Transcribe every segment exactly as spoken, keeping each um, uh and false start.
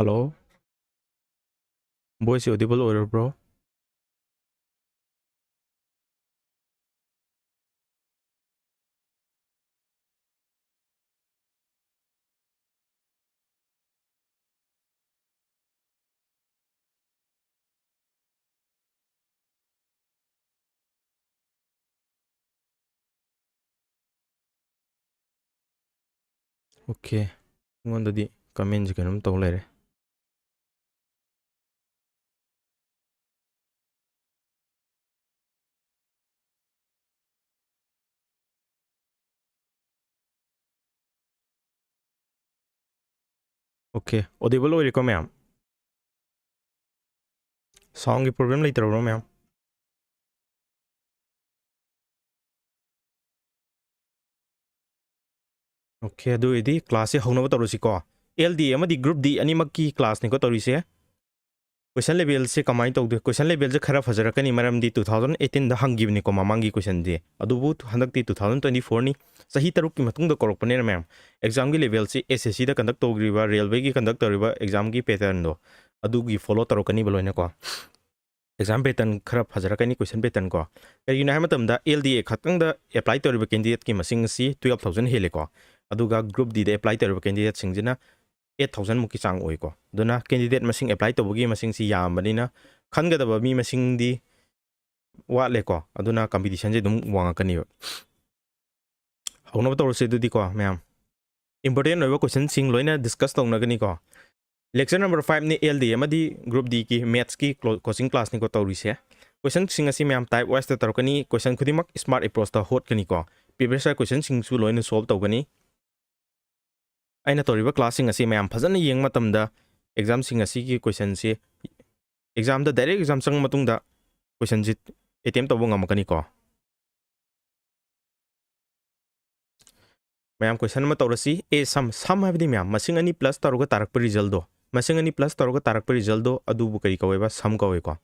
Hello? Voice audible ꯑꯣꯏꯔꯕ꯭ꯔꯣ? Okay, ꯑꯩꯉꯣꯟꯗꯗꯤ commentꯁꯦ ꯀꯩꯅꯣꯝ ꯇꯧ ꯂꯩꯔꯦ꯫ Okay, audible ꯑꯣꯏꯔꯦꯀꯣ ꯃꯌꯥꯝ? Soundꯒꯤ problem ꯂꯩꯇ꯭ꯔꯕ꯭ꯔꯣ ꯃꯌꯥꯝ? Okay, ꯑꯗꯨ ꯑꯣꯏꯔꯗꯤ classꯁꯦ ꯍꯧꯅꯕ ꯇꯧꯔꯁꯤꯀꯣ꯫ L D ꯑꯃꯗꯤ Group D ꯑꯅꯤꯃꯛꯀꯤ classꯅꯤꯀꯣ ꯇꯧꯔꯤꯁꯦ꯫ Question levelꯁꯦ ꯀꯃꯥꯏꯅ ꯇꯧꯗꯣꯏ? Question levelꯁꯦ ꯈꯔ ꯐꯖꯔꯛꯀꯅꯤ, ꯃꯔꯝꯗꯤ two thousand eighteenꯗ ꯍꯪꯈꯤꯕꯅꯤꯀꯣ ꯃꯃꯥꯡꯒꯤ questionꯗꯤ, ꯑꯗꯨꯕꯨ ꯍꯟꯗꯛꯇꯤ two thousand twenty fourꯅꯤ꯫ ꯆꯍꯤ ꯇꯔꯨꯛꯀꯤ ꯃꯇꯨꯡꯗ ꯀꯧꯔꯛꯄꯅꯤꯅ ꯃꯌꯥꯝ, examꯒꯤ levelꯁꯤ S S Cꯗ conduct ꯇꯧꯈ꯭ꯔꯤꯕ, railwayꯒꯤ conduct ꯇꯧꯔꯤꯕ examꯒꯤ patternꯗꯣ, ꯑꯗꯨꯒꯤ follow ꯇꯧꯔꯛꯀꯅꯤꯕ ꯂꯣꯏꯅꯀꯣ꯫ Exam pattern ꯈꯔ ꯐꯖꯔꯛꯀꯅꯤ, question pattern ꯀꯣ꯫ ꯀꯩꯒꯤꯅꯣ ꯍꯥꯏꯕ ꯃꯇꯝꯗ, L D A ꯈꯛꯇꯪꯗ apply ꯇꯧꯔꯤꯕ candidateꯀꯤ ꯃꯁꯤꯡ ꯑꯁꯤ twelve thousand ꯍꯦꯜꯂꯦꯀꯣ꯫ ꯑꯗꯨꯒ Group Dꯗ apply ꯇꯧꯔꯤꯕ candidateꯁꯤꯡꯁꯤꯅ eight thousand ꯃꯨꯛꯀꯤ ꯆꯥꯡ ꯑꯣꯏꯀꯣ꯫ ꯑꯗꯨꯅ candidate ꯃꯁꯤꯡ, apply ꯇꯧꯕꯒꯤ ꯃꯁꯤꯡꯁꯤ ꯌꯥꯝꯕꯅꯤꯅ, ꯈꯟꯒꯗꯕ ꯃꯤ ꯃꯁꯤꯡꯗꯤ ꯋꯥꯠꯂꯦꯀꯣ꯫ ꯑꯗꯨꯅ competitionꯁꯦ ꯑꯗꯨꯝ ꯋꯥꯡꯉꯛꯀꯅꯤꯕ꯫ ꯍꯧꯅꯕ ꯇꯧꯔꯁꯦ ꯑꯗꯨꯗꯤꯀꯣ ꯃꯌꯥꯝ꯫ Important ꯑꯣꯏꯕ questionꯁꯤꯡ ꯂꯣꯏꯅ discuss ꯇꯧꯅꯒꯅꯤꯀꯣ꯫ Lecture number fiveꯅꯤ, L D ꯑꯃꯗꯤ Group Dꯒꯤ mathsꯀꯤ clo-, coaching classꯅꯤꯀꯣ ꯇꯧꯔꯤꯁꯦ꯫ Questionꯁꯤꯡ ꯑꯁꯤ ꯃꯌꯥꯝ type wiseꯇ ꯇꯧꯔꯛꯀꯅꯤ꯫ Question ꯈꯨꯗꯤꯡꯃꯛ smart approachꯇ ꯍꯣꯠꯀꯅꯤꯀꯣ꯫ Previous year questionꯁꯤꯡꯁꯨ ꯂꯣꯏꯅ solve ꯇꯧꯒꯅꯤ꯫ ꯑꯩꯅ ꯇꯧꯔꯤꯕ classꯁꯤꯡ ꯑꯁꯤ ꯃꯌꯥꯝ ꯐꯖꯅ ꯌꯦꯡꯕ ꯃꯇꯝꯗ, examꯁꯤꯡ ꯑꯁꯤꯒꯤ questionꯁꯤ, examꯗ, direct exam ꯆꯪꯉ ꯃꯇꯨꯡꯗ questionꯁꯤ attempt ꯇꯧꯕ ꯉꯝꯃꯛꯀꯅꯤꯀꯣ꯫ ꯃꯌꯥꯝ, question ꯑꯃ ꯇꯧꯔꯁꯤ꯫ A sum, sum ꯍꯥꯏꯕꯗꯤ ꯃꯌꯥꯝ, ꯃꯁꯤꯡ ꯑꯅꯤ plus ꯇꯧꯔꯒ ꯇꯥꯔꯛꯄ resultꯗꯣ, ꯃꯁꯤꯡ ꯑꯅꯤ plus ꯇꯧꯔꯒ ꯇꯥꯔꯛꯄ resultꯗꯣ, ꯑꯗꯨꯕꯨ ꯀꯔꯤ ꯀꯧꯋꯦꯕ? Sum ꯀꯧꯋꯦꯀꯣ꯫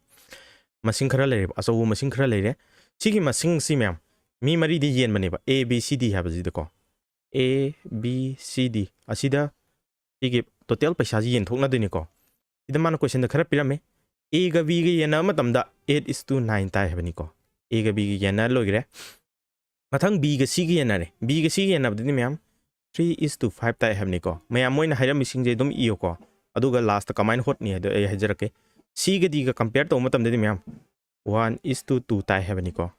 ꯃꯁꯤꯡ ꯈꯔ ꯂꯩꯔꯦꯕ, ꯑꯆꯧꯕ ꯃꯁꯤꯡ ꯈꯔ ꯂꯩꯔꯦ꯫ ꯁꯤꯒꯤ ꯃꯁꯤꯡꯁꯤ ꯃꯌꯥꯝ, ꯃꯤ ꯃꯔꯤꯗꯤ ꯌꯦꯟꯕꯅꯦꯕ, A B C D ꯍꯥꯏꯕꯁꯤꯗꯀꯣ꯫ A B C D ꯑꯁꯤꯗ ꯁꯤꯒꯤ ꯇꯣꯇꯦꯜ ꯄꯩꯁꯥꯁꯤ ꯌꯦꯟꯊꯣꯛꯅꯗꯣꯏꯅꯤꯀꯣ꯫ ꯁꯤꯗ ꯃꯥꯅ ꯀꯣꯏꯁꯟꯗ ꯈꯔ ꯄꯤꯔꯝꯃꯤ꯫ ꯑꯦꯒ ꯕꯤꯒ ꯌꯦꯟꯅꯕ ꯃꯇꯝꯗ eight is to nine ꯇꯥꯏ ꯍꯥꯏꯕꯅꯤꯀꯣ꯫ ꯑꯦꯒ ꯕꯤꯒ ꯌꯦꯟꯅ ꯂꯣꯏꯈ꯭ꯔꯦ꯫ ꯃꯊꯪ ꯕꯤꯒ ꯁꯤꯒ ꯌꯦꯟꯅꯔꯦ꯫ ꯕꯤꯒ ꯁꯤꯒ ꯌꯦꯟꯅꯕꯗꯗꯤ ꯃꯌꯥꯝ three is to five ꯇꯥꯏ ꯍꯥꯏꯕꯅꯤꯀꯣ꯫ ꯃꯌꯥꯝ ꯃꯣꯏꯅ ꯍꯥꯏꯔꯝꯃꯤꯁꯤꯡꯁꯦ ꯑꯗꯨꯝ ꯏꯌꯨꯀꯣ꯫ ꯑꯗꯨꯒ ꯂꯥꯁꯇ ꯀꯃꯥꯏꯅ ꯍꯣꯠꯅꯤ ꯍꯥꯏꯗꯣ ꯑꯩ ꯍꯥꯏꯖꯔꯛꯀꯦ꯫ ꯁꯤꯒ ꯗꯤꯒ ꯀꯝꯄꯤꯌꯔ ꯇꯧꯕ ꯃꯇꯝꯗꯗꯤ ꯃꯌꯥꯝ one is to two ꯇꯥꯏ ꯍꯥꯏꯕꯅꯤꯀꯣ꯫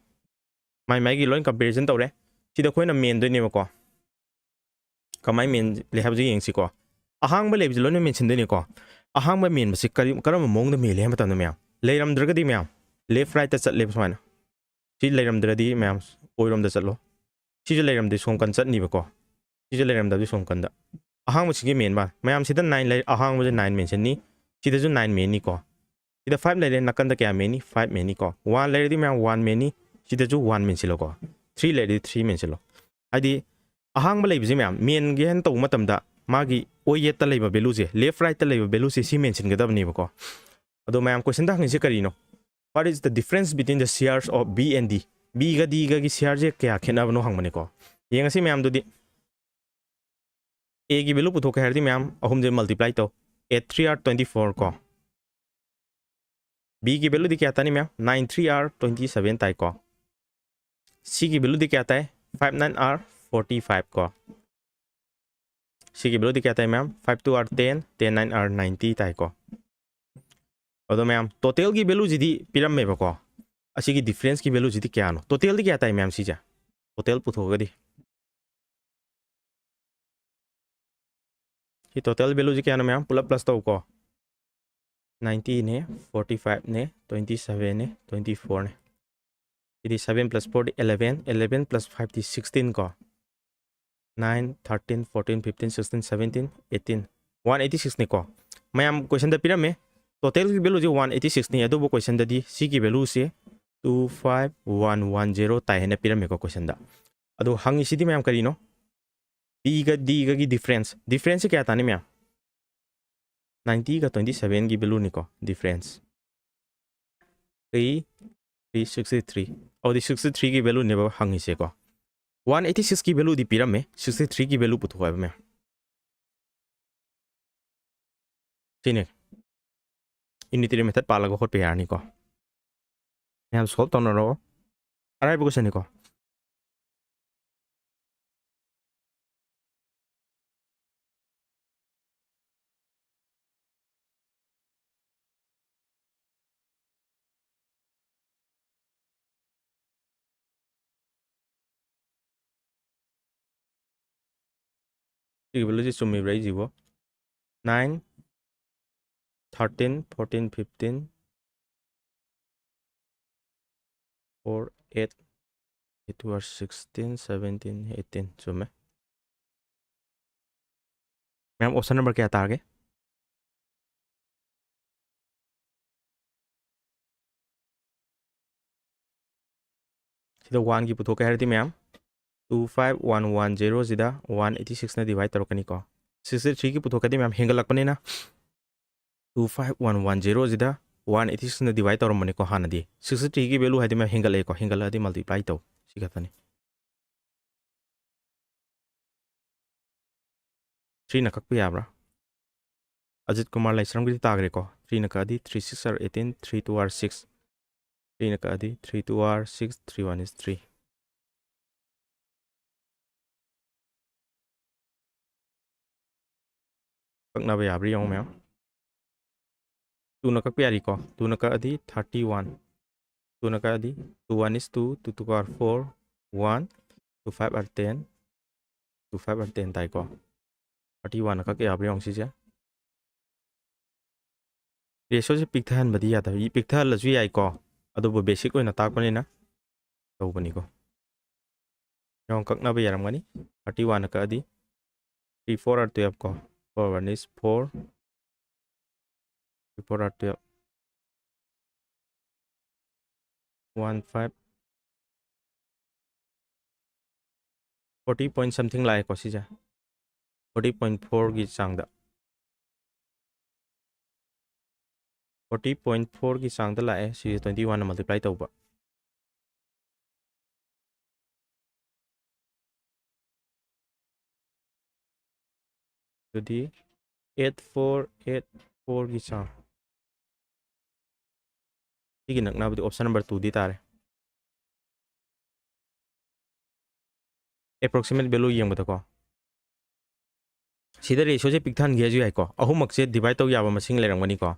ꯃꯥꯏ ꯃꯥꯏꯒꯤ ꯂꯣꯏ ꯀꯝꯄꯦꯔꯤꯖꯟ ꯇꯧꯔꯦ꯫ ꯁꯤꯗ ꯑꯩꯈꯣꯏꯅ ꯃꯦꯟꯗꯣꯏꯅꯦꯕꯀꯣ꯫ ꯀꯃꯥꯏꯅ ꯃꯦꯟꯂꯦ ꯍꯥꯏꯕꯁꯦ ꯌꯦꯡꯁꯤꯀꯣ꯫ ꯑꯍꯥꯡꯕ ꯂꯩꯕꯁꯦ ꯂꯣꯏꯅ ꯃꯦꯟꯁꯤꯟꯗꯣꯏꯅꯤꯀꯣ꯫ ꯑꯍꯥꯡꯕ ꯃꯦꯟꯕꯁꯤ ꯀꯔꯤ, ꯀꯔꯝꯕ ꯃꯑꯣꯡꯗ ꯃꯦꯜꯂꯤ ꯍꯥꯏꯕ ꯃꯇꯝꯗ ꯃꯌꯥꯝ, ꯂꯩꯔꯝꯗ꯭ꯔꯒꯗꯤ ꯃꯌꯥꯝ left rightꯇ ꯆꯠꯂꯦꯕ ꯁꯨꯃꯥꯏꯅ꯫ ꯁꯤ ꯂꯩꯔꯝꯗ꯭ꯔꯗꯤ ꯃꯌꯥꯝ ꯑꯣꯏꯔꯣꯝꯗ ꯆꯠꯂꯣ꯫ ꯁꯤꯁꯨ ꯂꯩꯔꯝꯗ꯭ꯔꯗꯤ ꯁꯣꯝ ꯀꯟ ꯆꯠꯅꯤꯕꯀꯣ꯫ ꯁꯤꯁꯨ ꯂꯩꯔꯝꯗꯕꯗꯤ ꯁꯣꯝ ꯀꯟꯗ꯫ ꯑꯍꯥꯡꯕꯁꯤꯒꯤ ꯃꯦꯟꯕ ꯃꯌꯥꯝꯁꯤꯗ nine ꯂꯩ, ꯑꯍꯥꯡꯕꯁꯦ nine ꯃꯦꯟꯁꯤꯟꯅꯤ꯫ ꯁꯤꯗꯁꯨ nine ꯃꯦꯟꯅꯤꯀꯣ꯫ ꯁꯤꯗ five ꯂꯩꯔꯦ, ꯅꯥꯀꯟꯗ ꯀꯌꯥ ꯃꯦꯟꯅꯤ? Five ꯃꯦꯟꯅꯤꯀꯣ꯫ One ꯂꯩꯔꯗꯤ ꯃꯌꯥꯝ one ꯃꯦꯟꯅꯤ꯫ ꯁꯤꯗꯁꯨ one ꯃꯦꯟꯁꯤꯜꯂꯣꯀꯣ꯫ Three ꯂꯩꯔꯗꯤ three ꯃꯦꯟꯁꯤꯜꯂꯣ꯫ ꯍꯥꯏꯗꯤ ꯑꯍꯥꯡꯕ ꯂꯩꯕꯁꯦ ꯃꯌꯥꯝ ꯃꯦꯟꯒꯦ ꯍꯥꯏꯅ ꯇꯧꯕ ꯃꯇꯝꯗ ꯃꯥꯒꯤ ꯑꯣꯏ ꯌꯦꯠꯇ ꯂꯩꯕ ꯚꯦꯂꯨꯁꯦ, left rightꯇ ꯂꯩꯕ ꯚꯦꯂꯨꯁꯦ ꯁꯤ ꯃꯦꯟꯁꯤꯟꯒꯗꯕꯅꯦꯕꯀꯣ꯫ ꯑꯗꯣ ꯃꯌꯥꯝ ꯀꯣꯏꯁꯟꯗ ꯍꯪꯉꯤꯁꯦ ꯀꯔꯤꯅꯣ? What is the difference between the shares of B and D? Bꯒ Dꯒꯒꯤ shareꯁꯦ ꯀꯌꯥ ꯈꯦꯠꯅꯕꯅꯣ ꯍꯪꯕꯅꯤꯀꯣ꯫ ꯌꯦꯡꯉꯁꯤ ꯃꯌꯥꯝꯗꯨꯗꯤ꯫ Aꯒꯤ ꯚꯦꯂꯨ ꯄꯨꯊꯣꯛꯀꯦ ꯍꯥꯏꯔꯗꯤ ꯃꯌꯥꯝ ꯑꯍꯨꯝꯁꯦ multiply ꯇꯧ꯫ Eight three are twenty four ꯀꯣ꯫ Bꯒꯤ ꯚꯦꯂꯨꯗꯤ ꯀꯌꯥ ꯇꯥꯅꯤ ꯃꯌꯥꯝ? Nine three are twenty seven ꯇꯥꯏꯀꯣ꯫ Cꯒꯤ ꯚꯦꯂꯨꯗꯤ ꯀꯌꯥ ꯇꯥꯏ? Five nine are forty five ꯀꯣ꯫ Cꯒꯤ ꯚꯦꯂꯨꯗꯤ ꯀꯌꯥ ꯇꯥꯏ ꯃꯌꯥꯝ? Five two are ten, ten nine are ninety ꯇꯥꯏꯀꯣ꯫ ꯑꯗꯣ ꯃꯌꯥꯝ ꯇꯣꯇꯦꯜꯒꯤ ꯚꯦꯂꯨꯁꯤꯗꯤ ꯄꯤꯔꯝꯃꯦꯕꯀꯣ꯫ ꯑꯁꯤꯒꯤ ꯗꯤꯐ꯭ꯔꯦꯟꯁꯀꯤ ꯚꯦꯂꯨꯁꯤꯗꯤ ꯀꯌꯥꯅꯣ? ꯇꯣꯇꯦꯜꯗꯤ ꯀꯌꯥ ꯇꯥꯏ ꯃꯌꯥꯝ ꯁꯤꯁꯦ? ꯇꯣꯇꯦꯜ ꯄꯨꯊꯣꯛꯑꯒꯗꯤ꯫ ꯁꯤ ꯇꯣꯇꯦꯜ ꯚꯦꯂꯨꯁꯤ ꯀꯌꯥꯅꯣ ꯃꯌꯥꯝ? ꯄꯨꯂꯞ ꯄ꯭ꯂꯁ ꯇꯧꯀꯣ꯫ Ninetyꯅꯦ, forty fiveꯅꯦ, twenty sevenꯅꯦ, twenty fourꯅꯦ꯫ ꯁꯤꯗꯤ seven plus fourꯗꯤ eleven, eleven plus fiveꯇꯤ sixteen ꯀꯣ꯫ Nine, thirteen, fourteen, fifteen, sixteen, seventeen, eighteen, one eighty sixꯅꯤꯀꯣ꯫ ꯃꯌꯥꯝ ꯀꯣꯏꯁꯟꯗ ꯄꯤꯔꯝꯃꯦ꯫ ꯇꯣꯇꯦꯜꯒꯤ ꯚꯦꯂꯨꯁꯦ one eighty sixꯅꯤ, ꯑꯗꯨꯕꯨ ꯀꯣꯏꯁꯟꯗꯗꯤ ꯁꯤꯒꯤ ꯚꯦꯂꯨꯁꯦ two five one one zero ꯇꯥꯏ ꯍꯥꯏꯅ ꯄꯤꯔꯝꯃꯦꯀꯣ ꯀꯣꯏꯁꯟꯗ꯫ ꯑꯗꯣ ꯍꯪꯉꯤꯁꯤꯗꯤ ꯃꯌꯥꯝ ꯀꯔꯤꯅꯣ? Bꯒ Dꯒꯒꯤ ꯗꯤꯐ꯭ꯔꯦꯟꯁ꯫ ꯗꯤꯐ꯭ꯔꯦꯟꯁꯁꯦ ꯀꯌꯥ ꯇꯥꯅꯤ ꯃꯌꯥꯝ? Ninetyꯒ twenty sevenꯒꯤ ꯚꯦꯂꯨꯅꯤꯀꯣ difference. Three, three sixty three꯫ ꯑꯗꯨꯗꯤ sixty threeꯒꯤ ꯚꯦꯂꯨꯅꯦꯕ ꯍꯪꯉꯤꯁꯦꯀꯣ꯫ One eighty sixꯀꯤ ꯚꯦꯂꯨꯗꯤ ꯄꯤꯔꯝꯃꯦ, sixty threeꯒꯤ ꯚꯦꯂꯨ ꯄꯨꯊꯣꯛꯑꯣ ꯍꯥꯏꯕ ꯃꯌꯥꯝ꯫ ꯁꯤꯅꯤ꯫ Unitary method ꯄꯥꯜꯂꯒ ꯍꯣꯠꯄ ꯌꯥꯔꯅꯤꯀꯣ꯫ ꯃꯌꯥꯝ solve ꯇꯧꯅꯔꯣ꯫ ꯑꯔꯥꯏꯕ questionꯅꯤꯀꯣ꯫ ꯁꯤꯒꯤ valueꯁꯤ ꯆꯨꯝꯃꯤꯕ꯭ꯔꯥ ꯑꯩꯁꯤꯕꯣ? Nine, thirteen, fourteen, fifteen, four, eight, eight two are sixteen, seventeen, eighteen, ꯆꯨꯝꯃꯦ꯫ ꯃꯌꯥꯝ, option number ꯀꯌꯥ ꯇꯥꯔꯒꯦ? ꯁꯤꯗ oneꯒꯤ ꯄꯨꯊꯣꯛꯀꯦ ꯍꯥꯏꯔꯗꯤ ꯃꯌꯥꯝ, two five one one zero ꯁꯤꯗ one eighty sixꯅ divide ꯇꯧꯔꯛꯀꯅꯤꯀꯣ꯫ Sixty threeꯒꯤ ꯄꯨꯊꯣꯛꯀꯗꯤ ꯃꯌꯥꯝ ꯍꯦꯟꯒꯠꯂꯛꯄꯅꯤꯅ, two five one one zero ꯁꯤꯗ one eighty sixꯅ divide ꯇꯧꯔꯝꯕꯅꯤꯀꯣ ꯍꯥꯟꯅꯗꯤ꯫ Sixty threeꯒꯤ value ꯍꯥꯏꯗꯤ ꯃꯌꯥꯝ ꯍꯦꯟꯒꯠꯂꯛꯑꯦꯀꯣ, ꯍꯦꯟꯒꯠꯂꯛꯑꯗꯤ multiply ꯇꯧ, ꯁꯤ ꯈꯛꯇꯅꯤ꯫ Threeꯅ ꯀꯛꯄ ꯌꯥꯕ꯭ꯔꯥ? Ajit Kumar ꯂꯥꯏꯁ꯭ꯔꯝꯒꯤꯗꯤ ꯇꯥꯈ꯭ꯔꯦꯀꯣ꯫ Threeꯅ ꯀꯛꯑꯗꯤ three six are eighteen, three two are six꯫ Threeꯅ ꯀꯛꯑꯗꯤ three two are six, three one is three꯫ ꯀꯛꯅꯕ ꯌꯥꯕ꯭ꯔꯥ ꯌꯦꯡꯉꯣ ꯃꯌꯥꯝ꯫ Twoꯅ ꯀꯛꯄ ꯌꯥꯔꯤꯀꯣ꯫ Twoꯅ ꯀꯛꯑꯗꯤ thirty one꯫ Twoꯅ ꯀꯛꯑꯗꯤ two one is two, two two are four, one, two five are ten, two five are ten ꯇꯥꯏꯀꯣ꯫ Thirty oneꯅ ꯀꯛꯄ ꯌꯥꯕ꯭ꯔꯥ ꯌꯦꯡꯉꯣ ꯁꯤꯁꯦ꯫ Ratioꯁꯦ ꯄꯤꯛꯊꯍꯟꯕꯗꯤ ꯌꯥꯗꯕ, ꯄꯤꯛꯊꯍꯜꯂꯁꯨ ꯌꯥꯏꯀꯣ, ꯑꯗꯨꯕꯨ basic ꯑꯣꯏꯅ ꯇꯥꯛꯄꯅꯤꯅ ꯇꯧꯕꯅꯤꯀꯣ꯫ ꯌꯦꯡꯉꯣ, ꯀꯛꯅꯕ ꯌꯥꯔꯝꯒꯅꯤ꯫ Thirty oneꯅ ꯀꯛꯑꯗꯤ three four are twelve ꯀꯣ, four one is four, three four are twelve, one five, forty point something ꯂꯥꯛꯑꯦꯀꯣ ꯁꯤꯁꯦ꯫ Forty point fourꯒꯤ ꯆꯥꯡꯗ, forty point fourꯒꯤ ꯆꯥꯡꯗ ꯂꯥꯛꯑꯦ ꯁꯤꯁꯦ, twenty oneꯅ multiply ꯇꯧꯕ꯫ ꯑꯗꯨꯗꯤ ꯑꯩꯠ ꯐꯣꯔ ꯑꯩꯠ ꯐꯣꯔꯒꯤ ꯆꯥꯡ꯫ ꯁꯤꯒꯤ ꯅꯛꯅꯕꯗꯤ option number two ꯗꯤ ꯇꯥꯔꯦ꯫ Approximate value ꯌꯦꯡꯕꯗꯀꯣ, ꯁꯤꯗ ratio ꯁꯦ ꯄꯤꯛꯊꯍꯟꯒꯦ ꯍꯥꯏꯁꯨ ꯌꯥꯏꯀꯣ꯫ ꯑꯍꯨꯝꯃꯛꯁꯦ divide ꯇꯧ ꯌꯥꯕ ꯃꯁꯤꯡ ꯂꯩꯔꯝꯒꯅꯤꯀꯣ꯫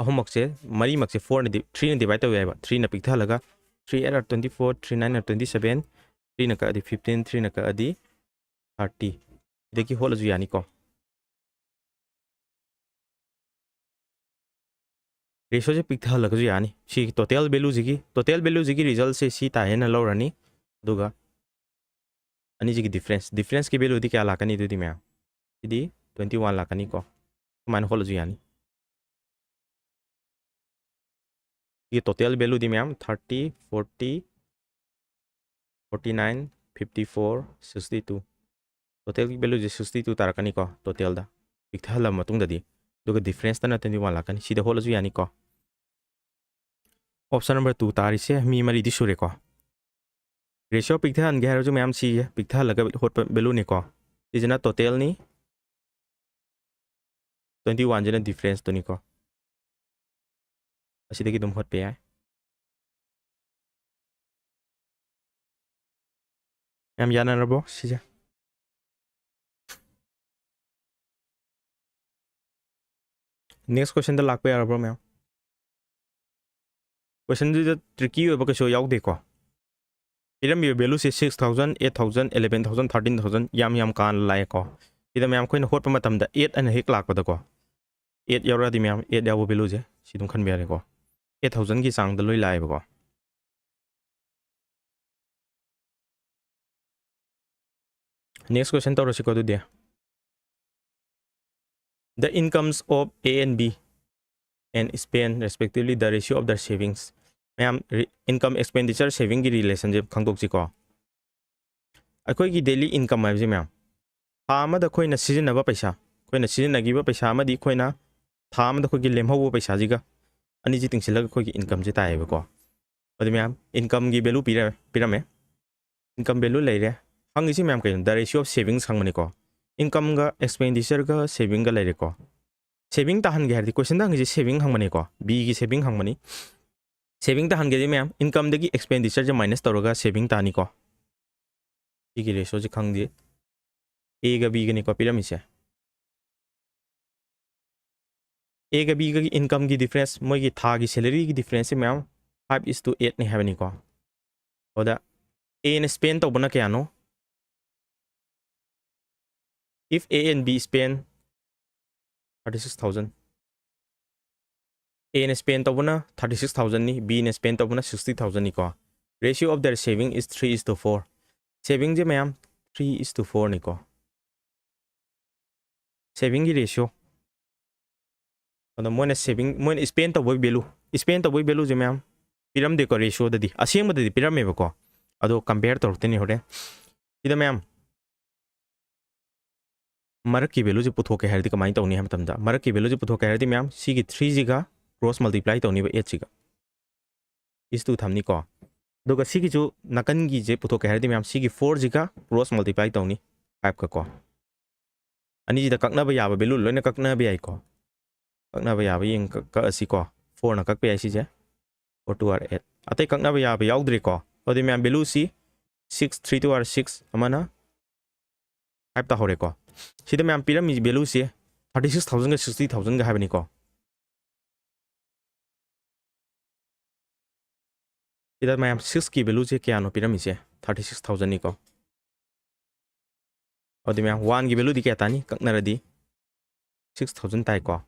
ꯑꯍꯨꯝꯃꯛꯁꯦ, ꯃꯔꯤꯃꯛꯁꯦ four ꯅ di-, three ꯅ divide ꯇꯧ ꯌꯥꯏꯕ꯫ Three ꯅ ꯄꯤꯛꯊꯍꯜꯂꯒ, three eight are twenty four, three nine are twenty seven, three ꯅ ꯀꯛꯑꯗꯤ fifteen, three ꯅ ꯀꯛꯑꯗꯤ thirty꯫ ꯁꯤꯗꯒꯤ ꯍꯣꯠꯂꯁꯨ ꯌꯥꯅꯤꯀꯣ꯫ Ratio ꯁꯦ ꯄꯤꯛꯊꯍꯜꯂꯒꯁꯨ ꯌꯥꯅꯤ꯫ ꯁꯤ total value ꯁꯤꯒꯤ, total value ꯁꯤꯒꯤ result ꯁꯦ ꯁꯤ ꯇꯥꯏ ꯍꯥꯏꯅ ꯂꯧꯔꯅꯤ꯫ ꯑꯗꯨꯒ ꯑꯅꯤꯁꯤꯒꯤ difference, difference ꯀꯤ value ꯗꯤ ꯀꯌꯥ ꯂꯥꯛꯀꯅꯤ ꯑꯗꯨꯗꯤ ꯃꯌꯥꯝ? ꯁꯤꯗꯤ twenty one ꯂꯥꯛꯀꯅꯤꯀꯣ꯫ ꯁꯨꯃꯥꯏꯅ ꯍꯣꯠꯂꯁꯨ ꯌꯥꯅꯤ꯫ ꯁꯤꯒꯤ total value ꯗꯤ ꯃꯌꯥꯝ thirty, forty, forty nine, fifty four, sixty two꯫ Total value ꯁꯦ sixty two ꯇꯥꯔꯛꯀꯅꯤꯀꯣ total ꯗ꯫ ꯄꯤꯛꯊꯍꯜꯂꯕ ꯃꯇꯨꯡꯗꯗꯤ꯫ ꯑꯗꯨꯒ difference ꯇꯅ twenty one ꯂꯥꯛꯀꯅꯤ꯫ ꯁꯤꯗ ꯍꯣꯠꯂꯁꯨ ꯌꯥꯅꯤꯀꯣ꯫ Option number two ꯇꯥꯔꯤꯁꯦ ꯃꯤ ꯃꯔꯤꯗꯤ ꯁꯨꯔꯦꯀꯣ꯫ Ratio ꯄꯤꯛꯊꯍꯟꯒꯦ ꯍꯥꯏꯔꯁꯨ ꯃꯌꯥꯝ ꯁꯤꯁꯦ ꯄꯤꯛꯊꯍꯜꯂꯒ ꯍꯣꯠꯄ value ꯅꯤꯀꯣ꯫ ꯁꯤꯁꯤꯅ total ꯅꯤ, twenty one ꯁꯤꯅ difference ꯇꯨꯅꯤꯀꯣ꯫ ꯑꯁꯤꯗꯒꯤ ꯑꯗꯨꯝ ꯍꯣꯠꯄ ꯌꯥꯏ꯫ ꯌꯥꯝ ꯌꯥꯅꯔꯕꯣ ꯁꯤꯁꯦ? Next question ꯗ ꯂꯥꯛꯄ ꯌꯥꯔꯕ꯭ꯔꯣ ꯃꯌꯥꯝ? Question ꯁꯤꯗ tricky ꯑꯣꯏꯕ ꯀꯩꯁꯨ ꯌꯥꯎꯗꯦꯀꯣ꯫ ꯄꯤꯔꯝꯃꯤꯕ value ꯁꯦ six thousand, eight thousand, eleven thousand, thirteen thousand, ꯌꯥꯝ ꯌꯥꯝ ꯀꯥꯅ ꯂꯥꯛꯑꯦꯀꯣ꯫ ꯁꯤꯗ ꯃꯌꯥꯝ ꯑꯩꯈꯣꯏꯅ ꯍꯣꯠꯄ ꯃꯇꯝꯗ eight ꯑꯅ ꯍꯦꯛ ꯂꯥꯛꯄꯗꯀꯣ, eight ꯌꯥꯎꯔꯛꯑꯗꯤ ꯃꯌꯥꯝ eight ꯌꯥꯎꯕ value ꯁꯦ ꯁꯤ ꯑꯗꯨꯝ ꯈꯟꯕ ꯌꯥꯔꯦꯀꯣ꯫ Eight thousand ꯒꯤ ꯆꯥꯡꯗ ꯂꯣꯏ ꯂꯥꯛꯑꯦꯕꯀꯣ꯫ Next question ꯇꯧꯔꯁꯤꯀꯣ ꯑꯗꯨꯗꯤ꯫ The incomes of A and B and spend respectively the ratio of their savings. ꯃꯌꯥꯝ, ꯔꯤ-, income, expenditure, saving ꯒꯤ relation ꯁꯦ ꯈꯪꯗꯣꯛꯁꯤꯀꯣ꯫ ꯑꯩꯈꯣꯏꯒꯤ daily income ꯍꯥꯏꯕꯁꯦ ꯃꯌꯥꯝ, ꯊꯥ ꯑꯃꯗ ꯑꯩꯈꯣꯏꯅ ꯁꯤꯖꯤꯟꯅꯕ ꯄꯩꯁꯥ, ꯑꯩꯈꯣꯏꯅ ꯁꯤꯖꯤꯟꯅꯈꯤꯕ ꯄꯩꯁꯥ ꯑꯃꯗꯤ ꯑꯩꯈꯣꯏꯅ ꯊꯥ ꯑꯃꯗ ꯑꯩꯈꯣꯏꯒꯤ ꯂꯦꯝꯍꯧꯕ ꯄꯩꯁꯥꯁꯤꯒ ꯑꯅꯤꯁꯤ ꯇꯤꯡꯁꯤꯜꯂꯒ ꯑꯩꯈꯣꯏꯒꯤ income ꯁꯦ ꯇꯥꯏꯌꯦꯕꯀꯣ꯫ ꯑꯗꯨ ꯃꯌꯥꯝ, income ꯒꯤ value ꯄꯤꯔ-, ꯄꯤꯔꯝꯃꯦ꯫ Income value ꯂꯩꯔꯦ꯫ ꯍꯪꯉꯤꯁꯤ ꯃꯌꯥꯝ ꯀꯩꯅꯣ? The ratio of savings ꯍꯪꯕꯅꯤꯀꯣ꯫ Income ꯒ expenditure ꯒ saving ꯒ ꯂꯩꯔꯦꯀꯣ꯫ Saving ꯇꯥꯍꯟꯒꯦ ꯍꯥꯏꯔꯗꯤ, question ꯗ ꯍꯪꯉꯤꯁꯦ saving ꯍꯪꯕꯅꯤꯀꯣ, B ꯒꯤ saving ꯍꯪꯕꯅꯤ꯫ Saving ꯇꯥꯍꯟꯒꯦꯗꯤ ꯃꯌꯥꯝ, income ꯗꯒꯤ expenditure ꯁꯦ minus ꯇꯧꯔꯒ saving ꯇꯥꯅꯤꯀꯣ꯫ ꯁꯤꯒꯤ ratio ꯁꯦ ꯈꯪꯗꯦ꯫ A ꯒ B ꯒꯅꯤꯀꯣ ꯄꯤꯔꯝꯃꯤꯁꯦ꯫ A ꯒ B ꯒꯒꯤ income ꯒꯤ difference, ꯃꯣꯏꯒꯤ ꯊꯥꯒꯤ salary ꯒꯤ difference ꯁꯦ ꯃꯌꯥꯝ five is to eight ꯅꯤ ꯍꯥꯏꯕꯅꯤꯀꯣ꯫ ꯑꯗꯨꯗ A ꯅ spend ꯇꯧꯕꯅ ꯀꯌꯥꯅꯣ? If A and B spend thirty six thousand, A ꯅ spend ꯇꯧꯕꯅ thirty six thousand ꯅꯤ, B ꯅ spend ꯇꯧꯕꯅ sixty thousand ꯅꯤꯀꯣ꯫ Ratio of their saving is three is to four. Saving ꯁꯦ ꯃꯌꯥꯝ three is to four ꯅꯤꯀꯣ꯫ Saving ꯒꯤ ratio꯫ ꯑꯗꯣ ꯃꯣꯏꯅ saving, ꯃꯣꯏꯅ spend ꯇꯧꯕꯒꯤ value, spend ꯇꯧꯕꯒꯤ value ꯁꯦ ꯃꯌꯥꯝ ꯄꯤꯔꯝꯗꯦꯀꯣ, ratio ꯗꯗꯤ꯫ ꯑꯁꯦꯡꯕꯗꯗꯤ ꯄꯤꯔꯝꯃꯦꯕꯀꯣ, ꯑꯗꯣ compare ꯇꯧꯔꯛꯇꯣꯏꯅꯤ ꯍꯣꯔꯦꯟ꯫ ꯁꯤꯗ ꯃꯌꯥꯝ ꯃꯔꯛꯀꯤ value ꯁꯦ ꯄꯨꯊꯣꯛꯀꯦ ꯍꯥꯏꯔꯗꯤ ꯀꯃꯥꯏꯅ ꯇꯧꯅꯤ ꯍꯥꯏꯕ ꯃꯇꯝꯗ, ꯃꯔꯛꯀꯤ value ꯁꯦ ꯄꯨꯊꯣꯛꯀꯦ ꯍꯥꯏꯔꯗꯤ ꯃꯌꯥꯝ ꯁꯤꯒꯤ three ꯁꯤꯒ cross multiply ꯇꯧꯅꯤꯕ eight ꯁꯤꯒ꯫ Is to ꯊꯝꯅꯤꯀꯣ꯫ ꯑꯗꯨꯒ ꯁꯤꯒꯤꯁꯨ ꯅꯥꯀꯟꯒꯤꯁꯦ ꯄꯨꯊꯣꯛꯀꯦ ꯍꯥꯏꯔꯗꯤ ꯃꯌꯥꯝ ꯁꯤꯒꯤ four ꯁꯤꯒ cross multiply ꯇꯧꯅꯤ, five ꯀ ꯀꯣ꯫ ꯑꯅꯤꯁꯤꯗ ꯀꯛꯅꯕ ꯌꯥꯕ value ꯂꯣꯏꯅ ꯀꯛꯅꯕ ꯌꯥꯏꯀꯣ꯫ ꯀꯛꯅꯕ ꯌꯥꯕ ꯌꯦꯡ ꯀꯛ-, ꯀꯛꯑꯁꯤꯀꯣ꯫ Four ꯅ ꯀꯛꯄ ꯌꯥꯏ ꯁꯤꯁꯦ꯫ Four two are eight꯫ ꯑꯇꯩ ꯀꯛꯅꯕ ꯌꯥꯕ ꯌꯥꯎꯗ꯭ꯔꯦꯀꯣ꯫ ꯑꯗꯨꯗꯤ ꯃꯌꯥꯝ value ꯁꯤ six, three two are six, ꯑꯃꯅ five ꯇꯥꯍꯧꯔꯦꯀꯣ꯫ ꯁꯤꯗ ꯃꯌꯥꯝ ꯄꯤꯔꯝꯃꯤꯁꯤ value ꯁꯤ thirty six thousand ꯒ sixty thousand ꯒ ꯍꯥꯏꯕꯅꯤꯀꯣ꯫ ꯁꯤꯗ ꯃꯌꯥꯝ six ꯀꯤ value ꯁꯦ ꯀꯌꯥꯅꯣ ꯄꯤꯔꯝꯃꯤꯁꯦ? Thirty six thousand ꯅꯤꯀꯣ꯫ ꯑꯗꯨꯗꯤ ꯃꯌꯥꯝ one ꯒꯤ value ꯗꯤ ꯀꯌꯥ ꯇꯥꯅꯤ? ꯀꯛꯅꯔꯗꯤ six thousand ꯇꯥꯏꯀꯣ꯫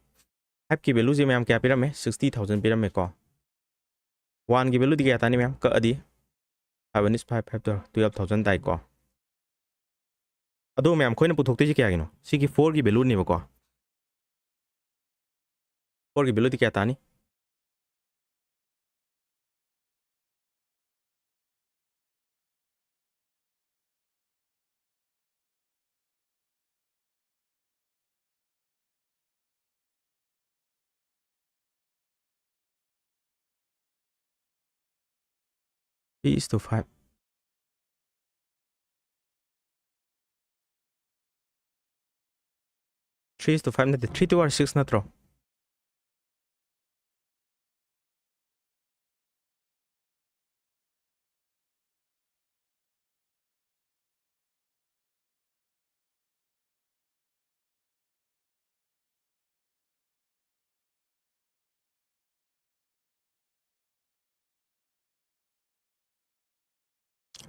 Five ꯀꯤ value ꯁꯦ ꯃꯌꯥꯝ ꯀꯌꯥ ꯄꯤꯔꯝꯃꯦ? Sixty thousand ꯄꯤꯔꯝꯃꯦꯀꯣ꯫ One ꯒꯤ value ꯗꯤ ꯀꯌꯥ ꯇꯥꯅꯤ ꯃꯌꯥꯝ? ꯀꯛꯑꯗꯤ five one is five, five twelve, twelve thousand ꯇꯥꯏꯀꯣ꯫ ꯑꯗꯣ ꯃꯌꯥꯝ ꯑꯩꯈꯣꯏꯅ ꯄꯨꯊꯣꯛꯇꯣꯏꯁꯦ ꯀꯌꯥꯒꯤꯅꯣ? ꯁꯤꯒꯤ four ꯒꯤ value ꯅꯦꯕꯀꯣ꯫ Four ꯒꯤ value ꯗꯤ ꯀꯌꯥ ꯇꯥꯅꯤ? Three is to five. Three is to five ꯅꯠꯇꯦ, three two are six ꯅꯠꯇ꯭ꯔꯣ?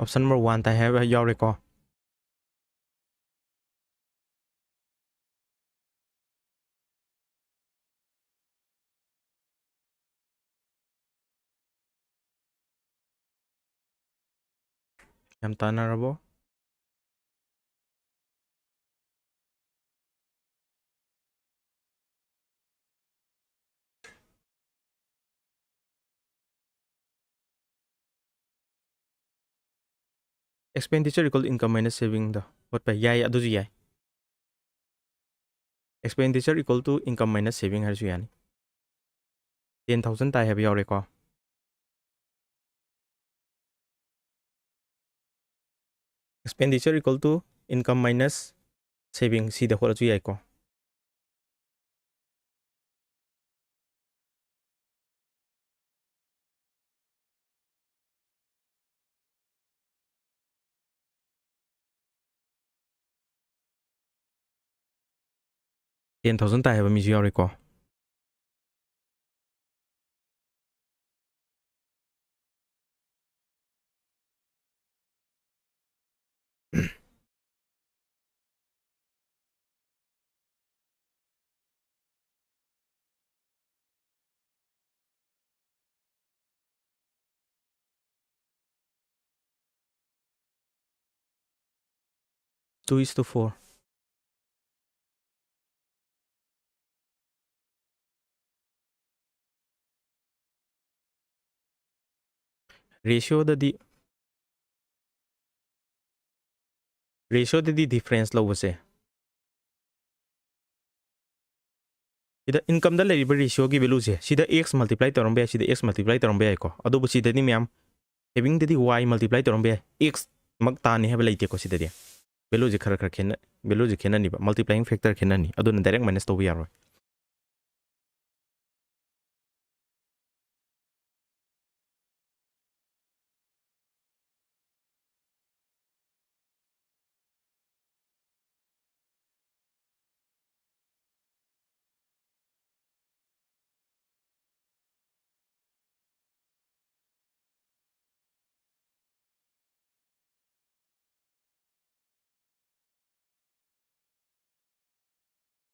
Option number one ꯇꯥꯏ ꯍꯥꯏꯕ ꯌꯥꯎꯔꯦꯀꯣ꯫ ꯌꯥꯝ ꯇꯥꯟꯅꯔꯕꯣ? Expenditure equal income minus saving ꯗꯣ ꯍꯣꯠꯄ ꯌꯥꯏ, ꯑꯗꯨꯁꯨ ꯌꯥꯏ꯫ Expenditure equal to income minus saving ꯍꯥꯏꯔꯁꯨ ꯌꯥꯅꯤ꯫ Ten thousand ꯇꯥꯏ ꯍꯥꯏꯕ ꯌꯥꯎꯔꯦꯀꯣ꯫ Expenditure equal to income minus saving ꯁꯤꯗ ꯍꯣꯠꯂꯁꯨ ꯌꯥꯏꯀꯣ꯫ Ten thousand ꯇꯥꯏ ꯍꯥꯏꯕ ꯃꯤꯁꯨ ꯌꯥꯎꯔꯦꯀꯣ꯫ Two is to four. Ratio ꯗꯗꯤ, ratio ꯗꯗꯤ difference ꯂꯧꯕꯁꯦ, ꯁꯤꯗ income ꯗ ꯂꯩꯔꯤꯕ ratio ꯒꯤ value ꯁꯦ, ꯁꯤꯗ X multiply ꯇꯧꯔꯝꯕ ꯌꯥꯏ, ꯁꯤꯗ X multiply ꯇꯧꯔꯝꯕ ꯌꯥꯏꯀꯣ꯫ ꯑꯗꯨꯕꯨ ꯁꯤꯗꯗꯤ ꯃꯌꯥꯝ, saving ꯗꯗꯤ Y multiply ꯇꯧꯔꯝꯕ ꯌꯥꯏ, X ꯃꯛ ꯇꯥꯅꯤ ꯍꯥꯏꯕ ꯂꯩꯇꯦꯀꯣ ꯁꯤꯗꯗꯤ꯫ ꯚꯦꯂꯨꯁꯦ ꯈꯔ ꯈꯔ ꯈꯦꯠꯅ ꯚꯦꯂꯨꯁꯦ ꯈꯦꯠꯅꯅꯤꯕ, ꯃꯜꯇꯤꯄ꯭ꯂꯥꯏꯌꯤꯡ ꯐꯦꯛꯇꯔ ꯈꯦꯠꯅꯅꯤ, ꯑꯗꯨꯅ ꯗꯥꯏꯔꯦꯛ ꯃꯥꯏꯅꯁ ꯇꯧꯕ ꯌꯥꯔꯣꯏ꯫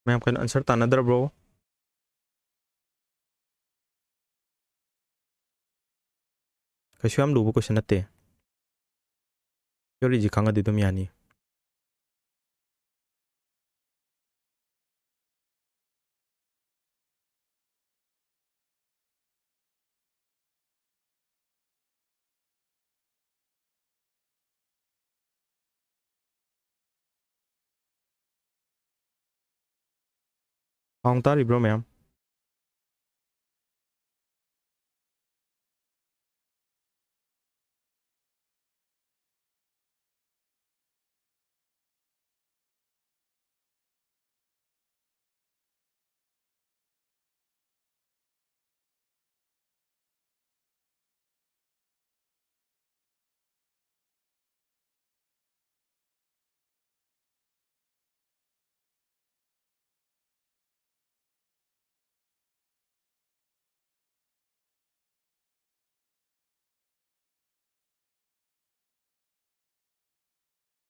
ꯃꯌꯥꯝ ꯀꯩꯅꯣ ꯑꯟꯁꯔ ꯇꯥꯟꯅꯗ꯭ꯔꯕ꯭ꯔꯣ? ꯀꯩꯁꯨ ꯌꯥꯝ ꯂꯨꯕ ꯀꯣꯏꯁꯟ ꯅꯠꯇꯦ꯫ ꯊꯤꯑꯣꯔꯤꯁꯤ ꯈꯪꯉꯗꯤ ꯑꯗꯨꯝ ꯌꯥꯅꯤ꯫ ꯁꯥꯎꯟ ꯇꯥꯔꯤꯕ꯭ꯔꯣ ꯃꯌꯥꯝ?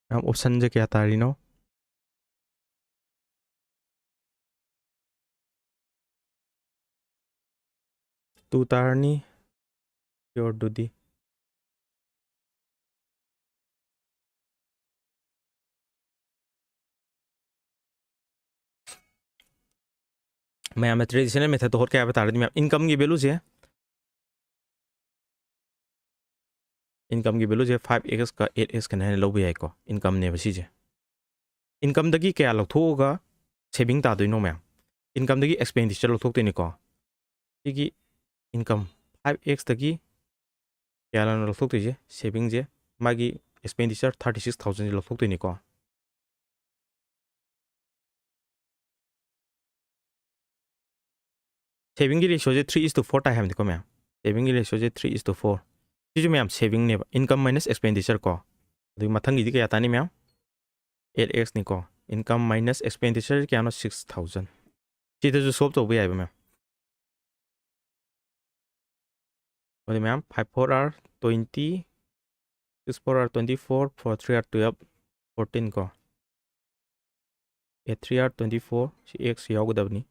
ꯃꯌꯥꯝ, ꯑꯣꯞꯁꯟꯁꯦ ꯀꯌꯥ ꯇꯥꯔꯤꯅꯣ? ꯇꯨ ꯇꯥꯔꯅꯤ꯫ ꯄꯤꯌꯣꯔꯗꯨꯗꯤ꯫ ꯃꯌꯥꯝꯅ ꯇ꯭ꯔꯦꯗꯤꯁꯅꯦꯜ ꯃꯦꯊꯠꯇ ꯍꯣꯠꯀꯦ ꯍꯥꯏꯕ ꯇꯥꯔꯗꯤ, ꯃꯌꯥꯝ, ꯏꯟꯀꯝꯒꯤ ꯚꯦꯂꯨꯁꯦ, ꯏꯟꯀꯝꯒꯤ ꯚꯦꯂꯨꯁꯦ ꯐꯥꯏꯚ ꯑꯦꯛꯁꯀ ꯑꯩꯠ ꯑꯦꯛꯁꯀꯅ ꯍꯥꯏꯅ ꯂꯧꯕ ꯌꯥꯏꯀꯣ꯫ ꯏꯟꯀꯝꯅꯦꯕ ꯁꯤꯁꯦ꯫ ꯏꯟꯀꯝꯗꯒꯤ ꯀꯌꯥ ꯂꯧꯊꯣꯛꯑꯒ ꯁꯦꯚꯤꯡ ꯇꯥꯗꯣꯏꯅꯣ ꯃꯌꯥꯝ? ꯏꯟꯀꯝꯗꯒꯤ ꯑꯦꯛꯁꯄꯦꯟꯗꯤꯆꯔ ꯂꯧꯊꯣꯛꯇꯣꯏꯅꯤꯀꯣ꯫ ꯁꯤꯒꯤ ꯏꯟꯀꯝ ꯐꯥꯏꯚ ꯑꯦꯛꯁꯇꯒꯤ ꯀꯌꯥꯅꯣ ꯂꯧꯊꯣꯛꯇꯣꯏꯁꯦ? ꯁꯦꯚꯤꯡꯁꯦ, ꯃꯥꯒꯤ ꯑꯦꯛꯁꯄꯦꯟꯗꯤꯆꯔ ꯊꯥꯔꯇꯤ ꯁꯤꯛꯁ ꯊꯥꯎꯖꯟꯁꯦ ꯂꯧꯊꯣꯛꯇꯣꯏꯅꯤꯀꯣ꯫ ꯁꯦꯚꯤꯡꯒꯤ ꯔꯦꯁꯤꯌꯣꯁꯦ three is to four ꯇꯥꯏ ꯍꯥꯏꯕꯅꯤꯀꯣ ꯃꯌꯥꯝ꯫ ꯁꯦꯚꯤꯡꯒꯤ ꯔꯦꯁꯤꯌꯣꯁꯦ three is to four꯫ ꯁꯤꯁꯨ ꯃꯌꯥꯝ ꯁꯦꯚꯤꯡꯅꯦꯕ, income minus expenditure ꯀꯣ꯫ ꯑꯗꯨꯒꯤ ꯃꯊꯪꯒꯤꯗꯤ ꯀꯌꯥ ꯇꯥꯅꯤ ꯃꯌꯥꯝ? Eight X ꯅꯤꯀꯣ꯫ Income minus expenditure ꯀꯌꯥꯅꯣ? Six thousand꯫ ꯁꯤꯗꯁꯨ ꯁꯣꯜꯕ ꯇꯧꯕ ꯌꯥꯏꯕ ꯃꯌꯥꯝ꯫ ꯑꯗꯨꯗꯤ ꯃꯌꯥꯝ, five four are twenty, six four are twenty four, four three are twelve, fourteen ꯀꯣ꯫ Eight three are twenty four, ꯁꯤ X ꯌꯥꯎꯒꯗꯕꯅꯤ꯫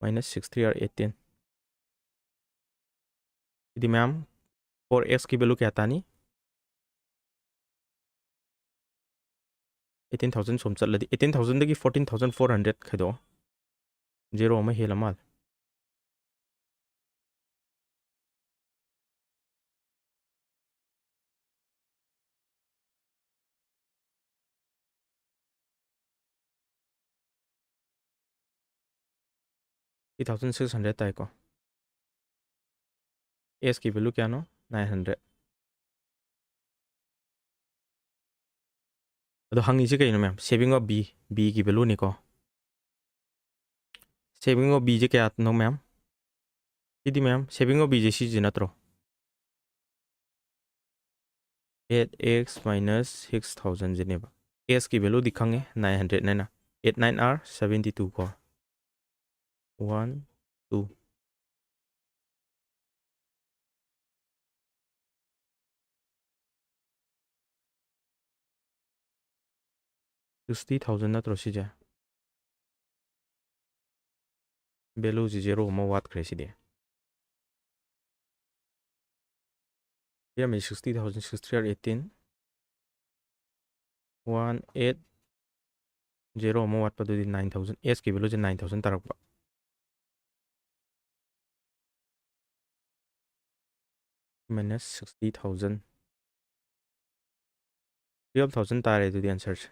Minus six three are eighteen꯫ ꯁꯤꯗꯤ ꯃꯌꯥꯝ, four X ꯀꯤ value ꯀꯌꯥ ꯇꯥꯅꯤ? Eighteen thousand ꯁꯣꯝ ꯆꯠꯂꯗꯤ, eighteen thousand ꯗꯒꯤ fourteen thousand four hundred ꯈꯥꯏꯗꯣꯛꯑꯣ꯫ Zero ꯑꯃ ꯍꯦꯜꯂ ꯃꯥꯜꯂꯦ꯫ Three thousand six hundred ꯇꯥꯏꯀꯣ꯫ X ꯀꯤ value ꯀꯌꯥꯅꯣ? Nine hundred꯫ ꯑꯗꯣ ꯍꯪꯉꯤꯁꯦ ꯀꯩꯅꯣ ꯃꯌꯥꯝ? Saving of B, B ꯒꯤ value ꯅꯤꯀꯣ꯫ Saving of B ꯁꯦ ꯀꯌꯥꯅꯣ ꯃꯌꯥꯝ? ꯁꯤꯗꯤ ꯃꯌꯥꯝ, saving of B ꯁꯦ ꯁꯤꯁꯦ ꯅꯠꯇ꯭ꯔꯣ? Eight X minus six thousand ꯁꯤꯅꯦꯕ꯫ X ꯀꯤ value ꯗꯤ ꯈꯪꯉꯦ, nine hundred ꯅꯦꯅ꯫ Eight nine are seventy two ꯀꯣ꯫ One, two꯫ Sixty thousand ꯅꯠꯇ꯭ꯔꯣ ꯁꯤꯁꯦ? Value ꯁꯤ zero ꯑꯃ ꯋꯥꯠꯈ꯭ꯔꯦ ꯁꯤꯗꯤ꯫ ꯄꯤꯔꯝꯃꯤ sixty thousand, six three are eighteen꯫ One eight zero ꯑꯃ ꯋꯥꯠꯄꯗꯨꯗꯤ nine thousand, X ꯀꯤ value ꯁꯦ nine thousand ꯇꯥꯔꯛꯄ꯫ Minus sixty thousand꯫ Twelve thousand ꯇꯥꯔꯦ ꯑꯗꯨꯗꯤ answer ꯁꯦ꯫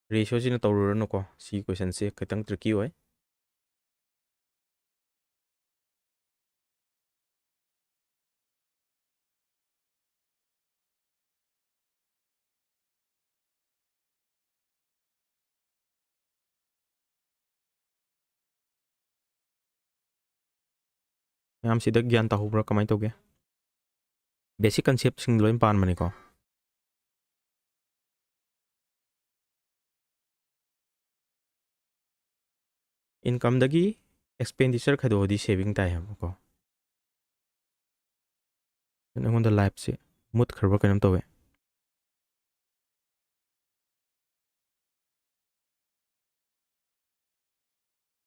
Ratio ꯁꯤꯅ ꯇꯧꯔꯨꯔꯅꯨꯀꯣ꯫ ꯁꯤ question ꯁꯦ ꯈꯤꯇꯪ tricky ꯑꯣꯏ꯫ ꯃꯌꯥꯝꯁꯤꯗ ꯒ꯭ꯌꯥꯟ ꯇꯥꯍꯧꯕ꯭ꯔꯥ? ꯀꯃꯥꯏꯅ ꯇꯧꯒꯦ? ꯕꯦꯁꯤꯛ ꯀꯟꯁꯦꯞꯁꯤꯡ ꯂꯣꯏ ꯄꯥꯟꯕꯅꯤꯀꯣ꯫ ꯏꯟꯀꯝꯗꯒꯤ ꯑꯦꯛꯁꯄꯦꯟꯗꯤꯆꯔ ꯈꯥꯏꯗꯣꯛꯑꯗꯤ ꯁꯦꯚꯤꯡ ꯇꯥꯏ ꯍꯥꯏꯕꯀꯣ꯫ ꯑꯩꯉꯣꯟꯗ ꯂꯥꯏꯞꯁꯦ ꯃꯨꯠꯈ꯭ꯔꯕ ꯀꯩꯅꯣꯝ ꯇꯧꯋꯦ꯫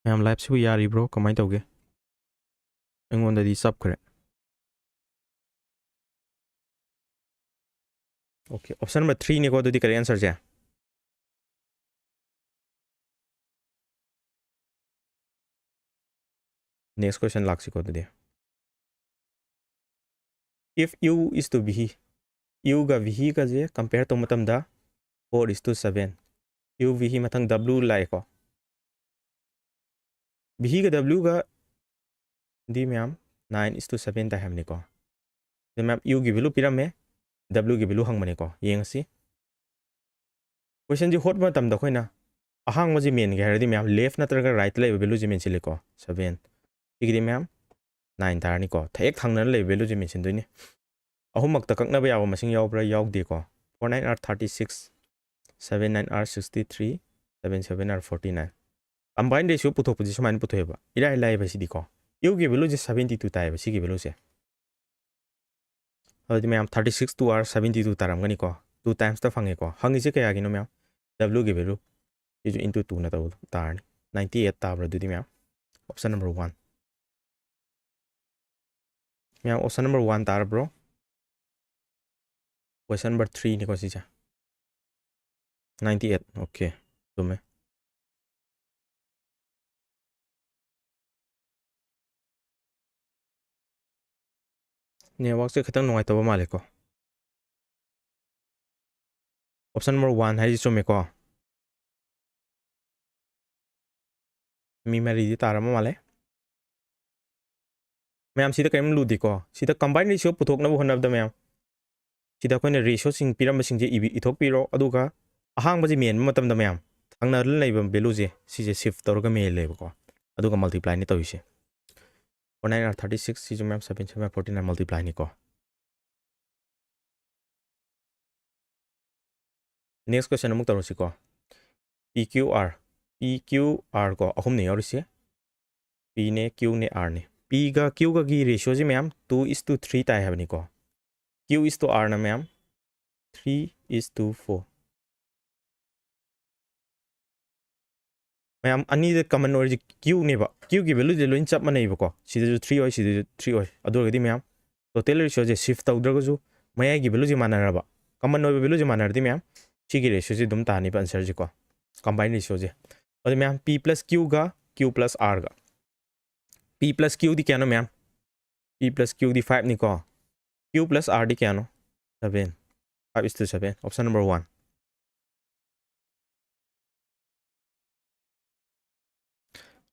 ꯃꯌꯥꯝ, ꯂꯥꯏꯞꯁꯤꯕꯨ ꯌꯥꯔꯤꯕ꯭ꯔꯣ? ꯀꯃꯥꯏꯅ ꯇꯧꯒꯦ? ꯑꯩꯉꯣꯟꯗꯗꯤ ꯆꯞꯈ꯭ꯔꯦ꯫ ꯑꯣꯀꯦ, ꯑꯣꯞꯁꯟ ꯅꯝꯕꯔ ꯊ꯭ꯔꯤꯅꯤꯀꯣ ꯑꯗꯨꯗꯤ ꯀꯔꯦꯛ ꯑꯟꯁꯔꯁꯦ꯫ ꯅꯦꯛꯁ ꯀꯣꯏꯁꯟ ꯂꯥꯛꯁꯤꯀꯣ ꯑꯗꯨꯗꯤ꯫ If U is to V, Uꯒ Vꯒꯁꯦ ꯀꯝꯄꯦꯌꯔ ꯇꯧꯕ ꯃꯇꯝꯗ four is to seven, U V ꯃꯊꯪ W ꯂꯥꯛꯑꯦꯀꯣ꯫ Vꯒ Wꯒ ꯗꯤ ꯃꯌꯥꯝ nine is to seven ꯇꯥꯏ ꯍꯥꯏꯕꯅꯤꯀꯣ꯫ ꯑꯗ ꯃꯌꯥꯝ Uꯒꯤ ꯚꯦꯂꯨ ꯄꯤꯔꯝꯃꯦ, Wꯒꯤ ꯚꯦꯂꯨ ꯍꯪꯕꯅꯤꯀꯣ꯫ ꯌꯦꯡꯉꯁꯤ꯫ ꯀꯣꯏꯁꯟꯁꯤ ꯍꯣꯠꯄ ꯃꯇꯝꯗ ꯑꯩꯈꯣꯏꯅ ꯑꯍꯥꯡꯕꯁꯤ ꯃꯦꯟꯒꯦ ꯍꯥꯏꯔꯗꯤ ꯃꯌꯥꯝ ꯂꯦꯐ ꯅꯠꯇ꯭ꯔꯒ ꯔꯥꯏꯠꯇ ꯂꯩꯕ ꯚꯦꯂꯨꯁꯤ ꯃꯦꯟꯁꯤꯜꯂꯤꯀꯣ꯫ Seven꯫ ꯁꯤꯒꯤꯗꯤ ꯃꯌꯥꯝ nine ꯇꯥꯔꯅꯤꯀꯣ꯫ ꯊꯦꯛ ꯊꯪꯅꯅ ꯂꯩꯕ ꯚꯦꯂꯨꯁꯤ ꯃꯦꯟꯁꯤꯟꯗꯣꯏꯅꯤ꯫ ꯑꯍꯨꯝꯃꯛꯇ ꯀꯛꯅꯕ ꯌꯥꯕ ꯃꯁꯤꯡ ꯌꯥꯎꯕ꯭ꯔꯥ? ꯌꯥꯎꯗꯦꯀꯣ꯫ Four nine are thirty six, seven nine are sixty three, seven seven are forty nine꯫ Combine ratio ꯄꯨꯊꯣꯛꯄꯁꯤ ꯁꯨꯃꯥꯏꯅ ꯄꯨꯊꯣꯛꯑꯦꯕ, ꯏꯔꯥꯏ ꯂꯥꯏꯕ ꯁꯤꯗꯤꯀꯣ꯫ Uꯒꯤ ꯚꯦꯂꯨꯁꯦ seventy two ꯇꯥꯏꯌꯦꯕ, ꯁꯤꯒꯤ ꯚꯦꯂꯨꯁꯦ꯫ ꯑꯗꯨꯗꯤ ꯃꯌꯥꯝ thirty six two are seventy two ꯇꯥꯔꯝꯒꯅꯤꯀꯣ꯫ Two timesꯇ ꯐꯪꯉꯦꯀꯣ꯫ ꯍꯪꯉꯤꯁꯦ ꯀꯌꯥꯒꯤꯅꯣ ꯃꯌꯥꯝ? Wꯒꯤ ꯚꯦꯂꯨ꯫ ꯁꯤꯁꯨ into twoꯅ ꯇꯧꯕꯗꯣ ꯇꯥꯔꯅꯤ꯫ Ninety eight ꯇꯥꯕ꯭ꯔꯥ ꯑꯗꯨꯗꯤ ꯃꯌꯥꯝ? Option number one꯫ ꯃꯌꯥꯝ, option number one ꯇꯥꯔꯕ꯭ꯔꯣ? Question number threeꯅꯤꯀꯣ ꯁꯤꯁꯦ꯫ Ninety eight꯫ ꯑꯣꯀꯦ, ꯆꯨꯝꯃꯦ꯫ ꯅꯦꯠꯋꯥꯛꯁꯦ ꯈꯤꯇꯪ ꯅꯨꯡꯉꯥꯏꯇꯕ ꯃꯥꯜꯂꯦꯀꯣ꯫ Option number one ꯍꯥꯏꯁꯤ ꯆꯨꯝꯃꯦꯀꯣ꯫ ꯃꯤ ꯃꯔꯤꯗꯤ ꯇꯥꯔꯝꯃ ꯃꯥꯜꯂꯦ꯫ ꯃꯌꯥꯝ, ꯁꯤꯗ ꯀꯔꯤꯝ ꯂꯨꯗꯦꯀꯣ꯫ ꯁꯤꯗ combine ratio ꯄꯨꯊꯣꯛꯅꯕ ꯍꯣꯠꯅꯕꯗ ꯃꯌꯥꯝ, ꯁꯤꯗ ꯑꯩꯈꯣꯏꯅ ratioꯁꯤꯡ ꯄꯤꯔꯝꯕꯁꯤꯡꯁꯦ ꯏꯕꯤ-, ꯏꯊꯣꯛꯄꯤꯔꯣ꯫ ꯑꯗꯨꯒ ꯑꯍꯥꯡꯕꯁꯦ ꯃꯦꯟꯕ ꯃꯇꯝꯗ ꯃꯌꯥꯝ, ꯊꯪꯅꯅ ꯂꯩꯕ ꯚꯦꯂꯨꯁꯦ ꯁꯤꯁꯦ shift ꯇꯧꯔꯒ ꯃꯦꯜꯂꯦꯕꯀꯣ꯫ ꯑꯗꯨꯒ multiplyꯅꯤ ꯇꯧꯔꯤꯁꯦ꯫ four nine are thirty six, ꯁꯤꯁꯨ ꯃꯌꯥꯝ seven seven forty nine multiply ꯅꯤꯀꯣ꯫ Next question ꯑꯃꯨꯛ ꯇꯧꯔꯁꯤꯀꯣ꯫ P Q R, P Q R ꯀꯣ, ꯑꯍꯨꯝꯅꯦ ꯌꯥꯎꯔꯤꯁꯦ꯫ P ꯅꯦ, Q ꯅꯦ, R ꯅꯦ꯫ P ꯒ Q ꯒꯒꯤ ratio ꯁꯤ ꯃꯌꯥꯝ two is to three ꯇꯥꯏ ꯍꯥꯏꯕꯅꯤꯀꯣ꯫ Q is to R ꯅ ꯃꯌꯥꯝ three is to four꯫ ꯃꯌꯥꯝ ꯑꯅꯤꯗ common ꯑꯣꯏꯔꯤꯁꯦ Q ꯅꯦꯕ꯫ Q ꯒꯤ value ꯁꯦ ꯂꯣꯏ ꯆꯞ ꯃꯥꯟꯅꯩꯕꯀꯣ꯫ ꯁꯤꯗꯁꯨ three ꯑꯣꯏ, ꯁꯤꯗꯁꯨ three ꯑꯣꯏ꯫ ꯑꯗꯨ ꯑꯣꯏꯔꯒꯗꯤ ꯃꯌꯥꯝ total ratio ꯁꯦ shift ꯇꯧꯗ꯭ꯔꯒꯁꯨ ꯃꯌꯥꯏꯒꯤ value ꯁꯦ ꯃꯥꯟꯅꯔꯕ, common ꯑꯣꯏꯕ value ꯁꯦ ꯃꯥꯟꯅꯔꯗꯤ ꯃꯌꯥꯝ ꯁꯤꯒꯤ ratio ꯁꯦ ꯑꯗꯨꯝ ꯇꯥꯅꯤꯕ answer ꯁꯦꯀꯣ, combine ratio ꯁꯦ꯫ ꯑꯗꯨ ꯃꯌꯥꯝ P plus Q ꯒ Q plus R ꯒ꯫ P plus Q ꯗꯤ ꯀꯌꯥꯅꯣ ꯃꯌꯥꯝ? P plus Q ꯗꯤ five ꯅꯤꯀꯣ꯫ Q plus R ꯗꯤ ꯀꯌꯥꯅꯣ? Seven꯫ Five is to seven꯫ Option number one꯫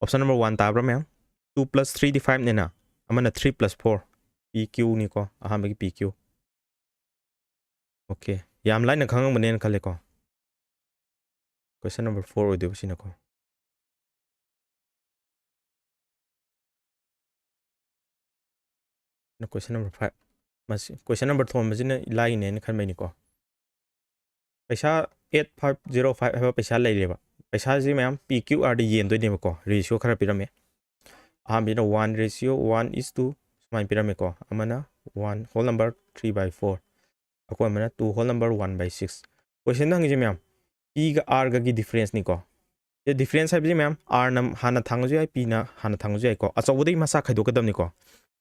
Option number one ꯇꯥꯕ꯭ꯔꯥ ꯃꯌꯥꯝ? Two plus three ꯗꯤ five ꯅꯤꯅ, ꯑꯃꯅ three plus four꯫ P Q ꯅꯤꯀꯣ, ꯑꯍꯥꯟꯕꯒꯤ P Q꯫ Okay, ꯌꯥꯝ ꯂꯥꯏꯅ ꯈꯪꯉꯝꯒꯅꯦꯅ ꯈꯜꯂꯦꯀꯣ꯫ Question number four ꯑꯣꯏꯗꯣꯏꯕ ꯁꯤꯅꯀꯣ꯫ Question number five꯫ ꯃꯁꯤ question number ꯊꯣꯟꯕꯁꯤꯅ ꯂꯥꯏꯒꯤꯅꯦꯅ ꯈꯟꯕꯩꯅꯤꯀꯣ꯫ ꯄꯩꯁꯥ eight five zero five ꯍꯥꯏꯕ ꯄꯩꯁꯥ ꯂꯩꯔꯦꯕ꯫ ꯄꯩꯁꯥꯁꯤ ꯃꯌꯥꯝ P Q R ꯗ ꯌꯦꯟꯗꯣꯏꯅꯦꯕꯀꯣ꯫ Ratio ꯈꯔ ꯄꯤꯔꯝꯃꯦ꯫ ꯑꯍꯥꯟꯕꯁꯤꯅ one ratio one is to ꯁꯨꯃꯥꯏꯅ ꯄꯤꯔꯝꯃꯦꯀꯣ꯫ ꯑꯃꯅ one whole number three by four꯫ ꯑꯀꯣꯟꯕꯅ two whole number one by six꯫ Question ꯗ ꯍꯪꯉꯤꯁꯦ ꯃꯌꯥꯝ P ꯒ R ꯒꯒꯤ difference ꯅꯤꯀꯣ꯫ ꯁꯤ difference ꯍꯥꯏꯕꯁꯤ ꯃꯌꯥꯝ R ꯅ ꯍꯥꯟꯅ ꯊꯥꯡꯉꯁꯨ ꯌꯥꯏ, P ꯅ ꯍꯥꯟꯅ ꯊꯥꯡꯉꯁꯨ ꯌꯥꯏꯀꯣ꯫ ꯑꯆꯧꯕꯗꯒꯤ ꯃꯆꯥ ꯈꯥꯏꯗꯣꯛꯀꯗꯕꯅꯤꯀꯣ꯫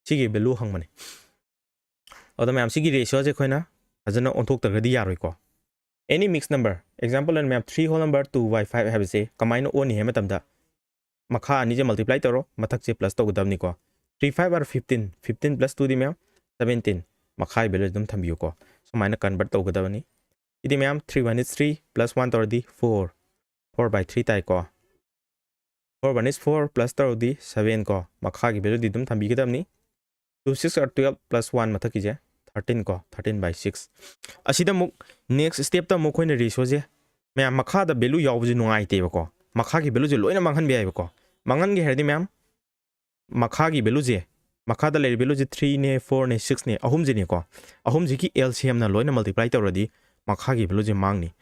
ꯁꯤꯒꯤ value ꯍꯪꯕꯅꯤ꯫ ꯑꯗꯣ ꯃꯌꯥꯝ ꯁꯤꯒꯤ ratio ꯁꯦ ꯑꯩꯈꯣꯏꯅ ꯐꯖꯅ ꯑꯣꯟꯊꯣꯛꯇ꯭ꯔꯒꯗꯤ ꯌꯥꯔꯣꯏꯀꯣ꯫ Any mixed number, example ꯑꯣꯏꯅ ꯃꯌꯥꯝ three whole number two by five ꯍꯥꯏꯕꯁꯦ ꯀꯃꯥꯏꯅ ꯑꯣꯟꯅꯤ ꯍꯥꯏꯕ ꯃꯇꯝꯗ ꯃꯈꯥ ꯑꯅꯤꯁꯦ multiply ꯇꯧꯔꯣ, ꯃꯊꯛꯁꯦ plus ꯇꯧꯒꯗꯕꯅꯤꯀꯣ꯫ Three five are fifteen, fifteen plus two ꯗꯤ ꯃꯌꯥꯝ seventeen, ꯃꯈꯥꯒꯤ value ꯑꯗꯨꯝ ꯊꯝꯕꯤꯌꯨꯀꯣ꯫ ꯁꯨꯃꯥꯏꯅ convert ꯇꯧꯒꯗꯕꯅꯤ꯫ ꯁꯤꯗꯤ ꯃꯌꯥꯝ three one is three, plus one ꯇꯧꯔꯗꯤ four, four by three ꯇꯥꯏꯀꯣ꯫ Four one is four, plus ꯇꯧꯔꯗꯤ seven ꯀꯣ, ꯃꯈꯥꯒꯤ value ꯗꯤ ꯑꯗꯨꯝ ꯊꯝꯕꯤꯒꯗꯕꯅꯤ꯫ Two six are twelve, plus one ꯃꯊꯛꯀꯤꯁꯦ thirteen ꯀꯣ, thirteen by six꯫ ꯑꯁꯤꯗ ꯑꯃꯨꯛ next step ꯇ ꯑꯃꯨꯛ ꯑꯩꯈꯣꯏꯅ ratio ꯁꯦ, ꯃꯌꯥꯝ ꯃꯈꯥꯗ value ꯌꯥꯎꯕꯁꯦ ꯅꯨꯡꯉꯥꯏꯇꯦꯕꯀꯣ꯫ ꯃꯈꯥꯒꯤ value ꯁꯦ ꯂꯣꯏꯅ ꯃꯥꯡꯍꯟꯕ ꯌꯥꯏꯕꯀꯣ꯫ ꯃꯥꯡꯍꯟꯒꯦ ꯍꯥꯏꯔꯗꯤ ꯃꯌꯥꯝ ꯃꯈꯥꯒꯤ value ꯁꯦ, ꯃꯈꯥꯗ ꯂꯩꯔꯤꯕ value ꯁꯦ three ꯅꯦ, four ꯅꯦ, six ꯅꯦ, ꯑꯍꯨꯝꯁꯤꯅꯦꯀꯣ꯫ ꯑꯍꯨꯝꯁꯤꯒꯤ L C M ꯅ ꯂꯣꯏꯅ multiply ꯇꯧꯔꯗꯤ ꯃꯈꯥꯒꯤ value ꯁꯦ ꯃꯥꯡꯅꯤ꯫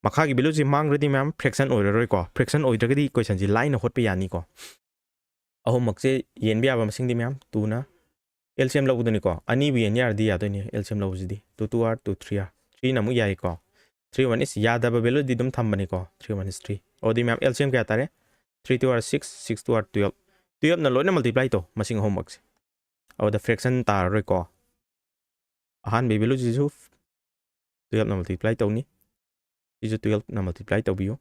ꯃꯈꯥꯒꯤ value ꯁꯦ ꯃꯥꯡꯈ꯭ꯔꯗꯤ ꯃꯌꯥꯝ fraction ꯑꯣꯏꯔꯔꯣꯏꯀꯣ꯫ Fraction ꯑꯣꯏꯗ꯭ꯔꯒꯗꯤ question ꯁꯦ ꯂꯥꯏꯅ ꯍꯣꯠꯄ ꯌꯥꯅꯤꯀꯣ꯫ ꯑꯍꯨꯝꯃꯛꯁꯦ ꯌꯦꯟꯕ ꯌꯥꯕ ꯃꯁꯤꯡꯗꯤ ꯃꯌꯥꯝ two ꯅ L C M ꯂꯧꯕꯗꯨꯅꯤꯀꯣ꯫ ꯑꯅꯤꯕꯨ ꯌꯦꯟ ꯌꯥꯔꯗꯤ ꯌꯥꯗꯣꯏꯅꯤ L C M ꯂꯧꯕꯁꯤꯗꯤ꯫ Two two are, two three are, three ꯅ ꯑꯃꯨꯛ ꯌꯥꯏꯀꯣ꯫ Three one is ꯌꯥꯗꯕ value ꯗꯤ ꯑꯗꯨꯝ ꯊꯝꯕꯅꯤꯀꯣ꯫ Three one is three꯫ ꯑꯗꯨꯗꯤ ꯃꯌꯥꯝ L C M ꯀꯌꯥ ꯇꯥꯔꯦ? Three two are six, six two are twelve꯫ Twelve ꯅ ꯂꯣꯏꯅ multiply ꯇꯧ ꯃꯁꯤꯡ ꯑꯍꯨꯝꯃꯛꯁꯦ꯫ ꯑꯗꯨꯗ fraction ꯇꯥꯔꯔꯣꯏꯀꯣ꯫ ꯑꯍꯥꯟꯕꯒꯤ value ꯁꯤꯁꯨ twelve ꯅ multiply ꯇꯧꯅꯤ꯫ ꯁꯤꯁꯨ twelve ꯅ multiply ꯇꯧꯕꯤꯌꯨ꯫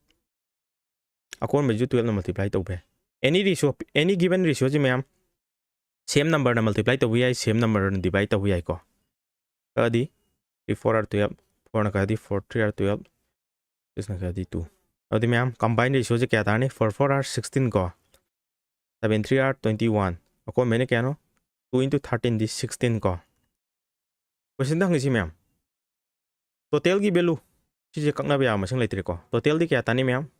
ꯑꯀꯣꯟꯕꯁꯤꯁꯨ twelve ꯅ multiply ꯇꯧꯕ ꯌꯥꯏ꯫ Any ratio, any given ratio ꯁꯤ ꯃꯌꯥꯝ same number ꯅ multiply ꯇꯧꯕ ꯌꯥꯏ, same number ꯅ divide ꯇꯧꯕ ꯌꯥꯏꯀꯣ꯫ ꯀꯛꯑꯗꯤ three four are twelve, four ꯅ ꯀꯛꯑꯗꯤ four three are twelve, six ꯅ ꯀꯛꯑꯗꯤ two꯫ ꯑꯗꯨꯗꯤ ꯃꯌꯥꯝ combine ratio ꯁꯦ ꯀꯌꯥ ꯇꯥꯔꯅꯤ? Four four are sixteen ꯀꯣ, seven three are twenty one꯫ ꯑꯀꯣꯟꯕꯩꯅ ꯀꯌꯥꯅꯣ? Two into thirteen ꯗꯤ sixteen ꯀꯣ꯫ Question ꯗ ꯍꯪꯉꯤꯁꯤ ꯃꯌꯥꯝ, total ꯒꯤ value ꯁꯤꯁꯦ ꯀꯛꯅꯕ ꯌꯥꯕ ꯃꯁꯤꯡ ꯂꯩꯇ꯭ꯔꯦꯀꯣ꯫ Total ꯗꯤ ꯀꯌꯥ ꯇꯥꯅꯤ ꯃꯌꯥꯝ?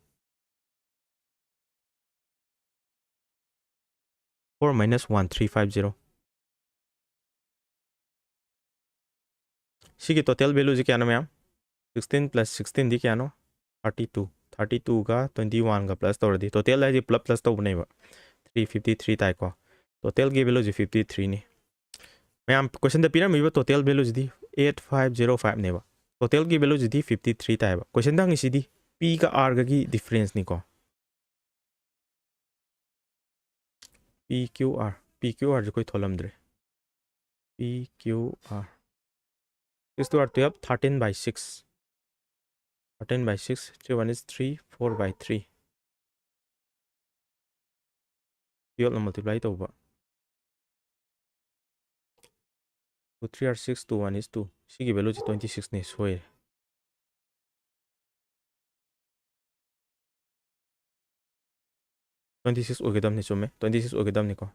Four minus one three five zero꯫ ꯁꯤꯒꯤ total value ꯁꯤ ꯀꯌꯥꯅꯣ ꯃꯌꯥꯝ? Sixteen plus sixteen ꯗꯤ ꯀꯌꯥꯅꯣ? Thirty two꯫ Thirty two ꯒ twenty one ꯒ plus ꯇꯧꯔꯗꯤ, total ꯍꯥꯏꯗꯤ ꯄꯨꯂꯞ plus ꯇꯧꯕꯅꯦꯕ, three fifty three ꯇꯥꯏꯀꯣ꯫ Total ꯒꯤ value ꯁꯤ fifty three ꯅꯤ꯫ ꯃꯌꯥꯝ, question ꯗ ꯄꯤꯔꯝꯃꯤꯕ total value ꯁꯤꯗꯤ eight five zero five ꯅꯦꯕ꯫ Total ꯒꯤ value ꯁꯤꯗꯤ fifty three ꯇꯥꯏꯕ꯫ Question ꯗ ꯍꯪꯉꯤꯁꯤꯗꯤ P ꯒ R ꯒꯒꯤ difference ꯅꯤꯀꯣ꯫ P Q R, P Q R ꯁꯦ ꯑꯩꯈꯣꯏ ꯊꯣꯜꯂꯝꯗ꯭ꯔꯦ꯫ P Q R, six two are twelve, thirteen by six, thirteen by six, three one is three, four by three꯫ Twelve ꯅ multiply ꯇꯧꯕ꯫ Two three are six, two one is two꯫ ꯁꯤꯒꯤ value ꯁꯤ twenty six ꯅꯤ, ꯁꯣꯏꯔꯦ꯫ Twenty six ꯑꯣꯏꯒꯗꯕꯅꯤ, ꯆꯨꯝꯃꯦ, twenty six ꯑꯣꯏꯒꯗꯕꯅꯤꯀꯣ꯫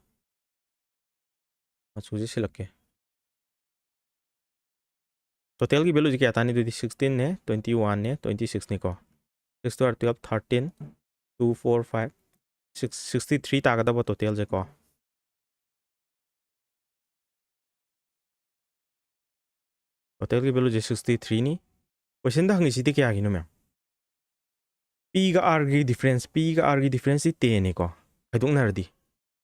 ꯃꯆꯨꯁꯤ ꯁꯤꯜꯂꯛꯀꯦ꯫ Total ꯒꯤ value ꯁꯤ ꯀꯌꯥ ꯇꯥꯅꯤ ꯑꯗꯨꯗꯤ? Sixteen ꯅꯦ, twenty one ꯅꯦ, twenty six ꯅꯤꯀꯣ꯫ Six two are twelve, thirteen, two four five, six, sixty three ꯇꯥꯒꯗꯕ total ꯁꯦꯀꯣ꯫ Total ꯒꯤ value ꯁꯦ sixty three ꯅꯤ꯫ Question ꯗ ꯍꯪꯉꯤꯁꯤꯗꯤ ꯀꯌꯥꯒꯤꯅꯣ ꯃꯌꯥꯝ? P ꯒ R ꯒꯤ difference, P ꯒ R ꯒꯤ difference ꯁꯤ ten ꯅꯤꯀꯣ, ꯈꯥꯏꯗꯣꯛꯅꯔꯗꯤ꯫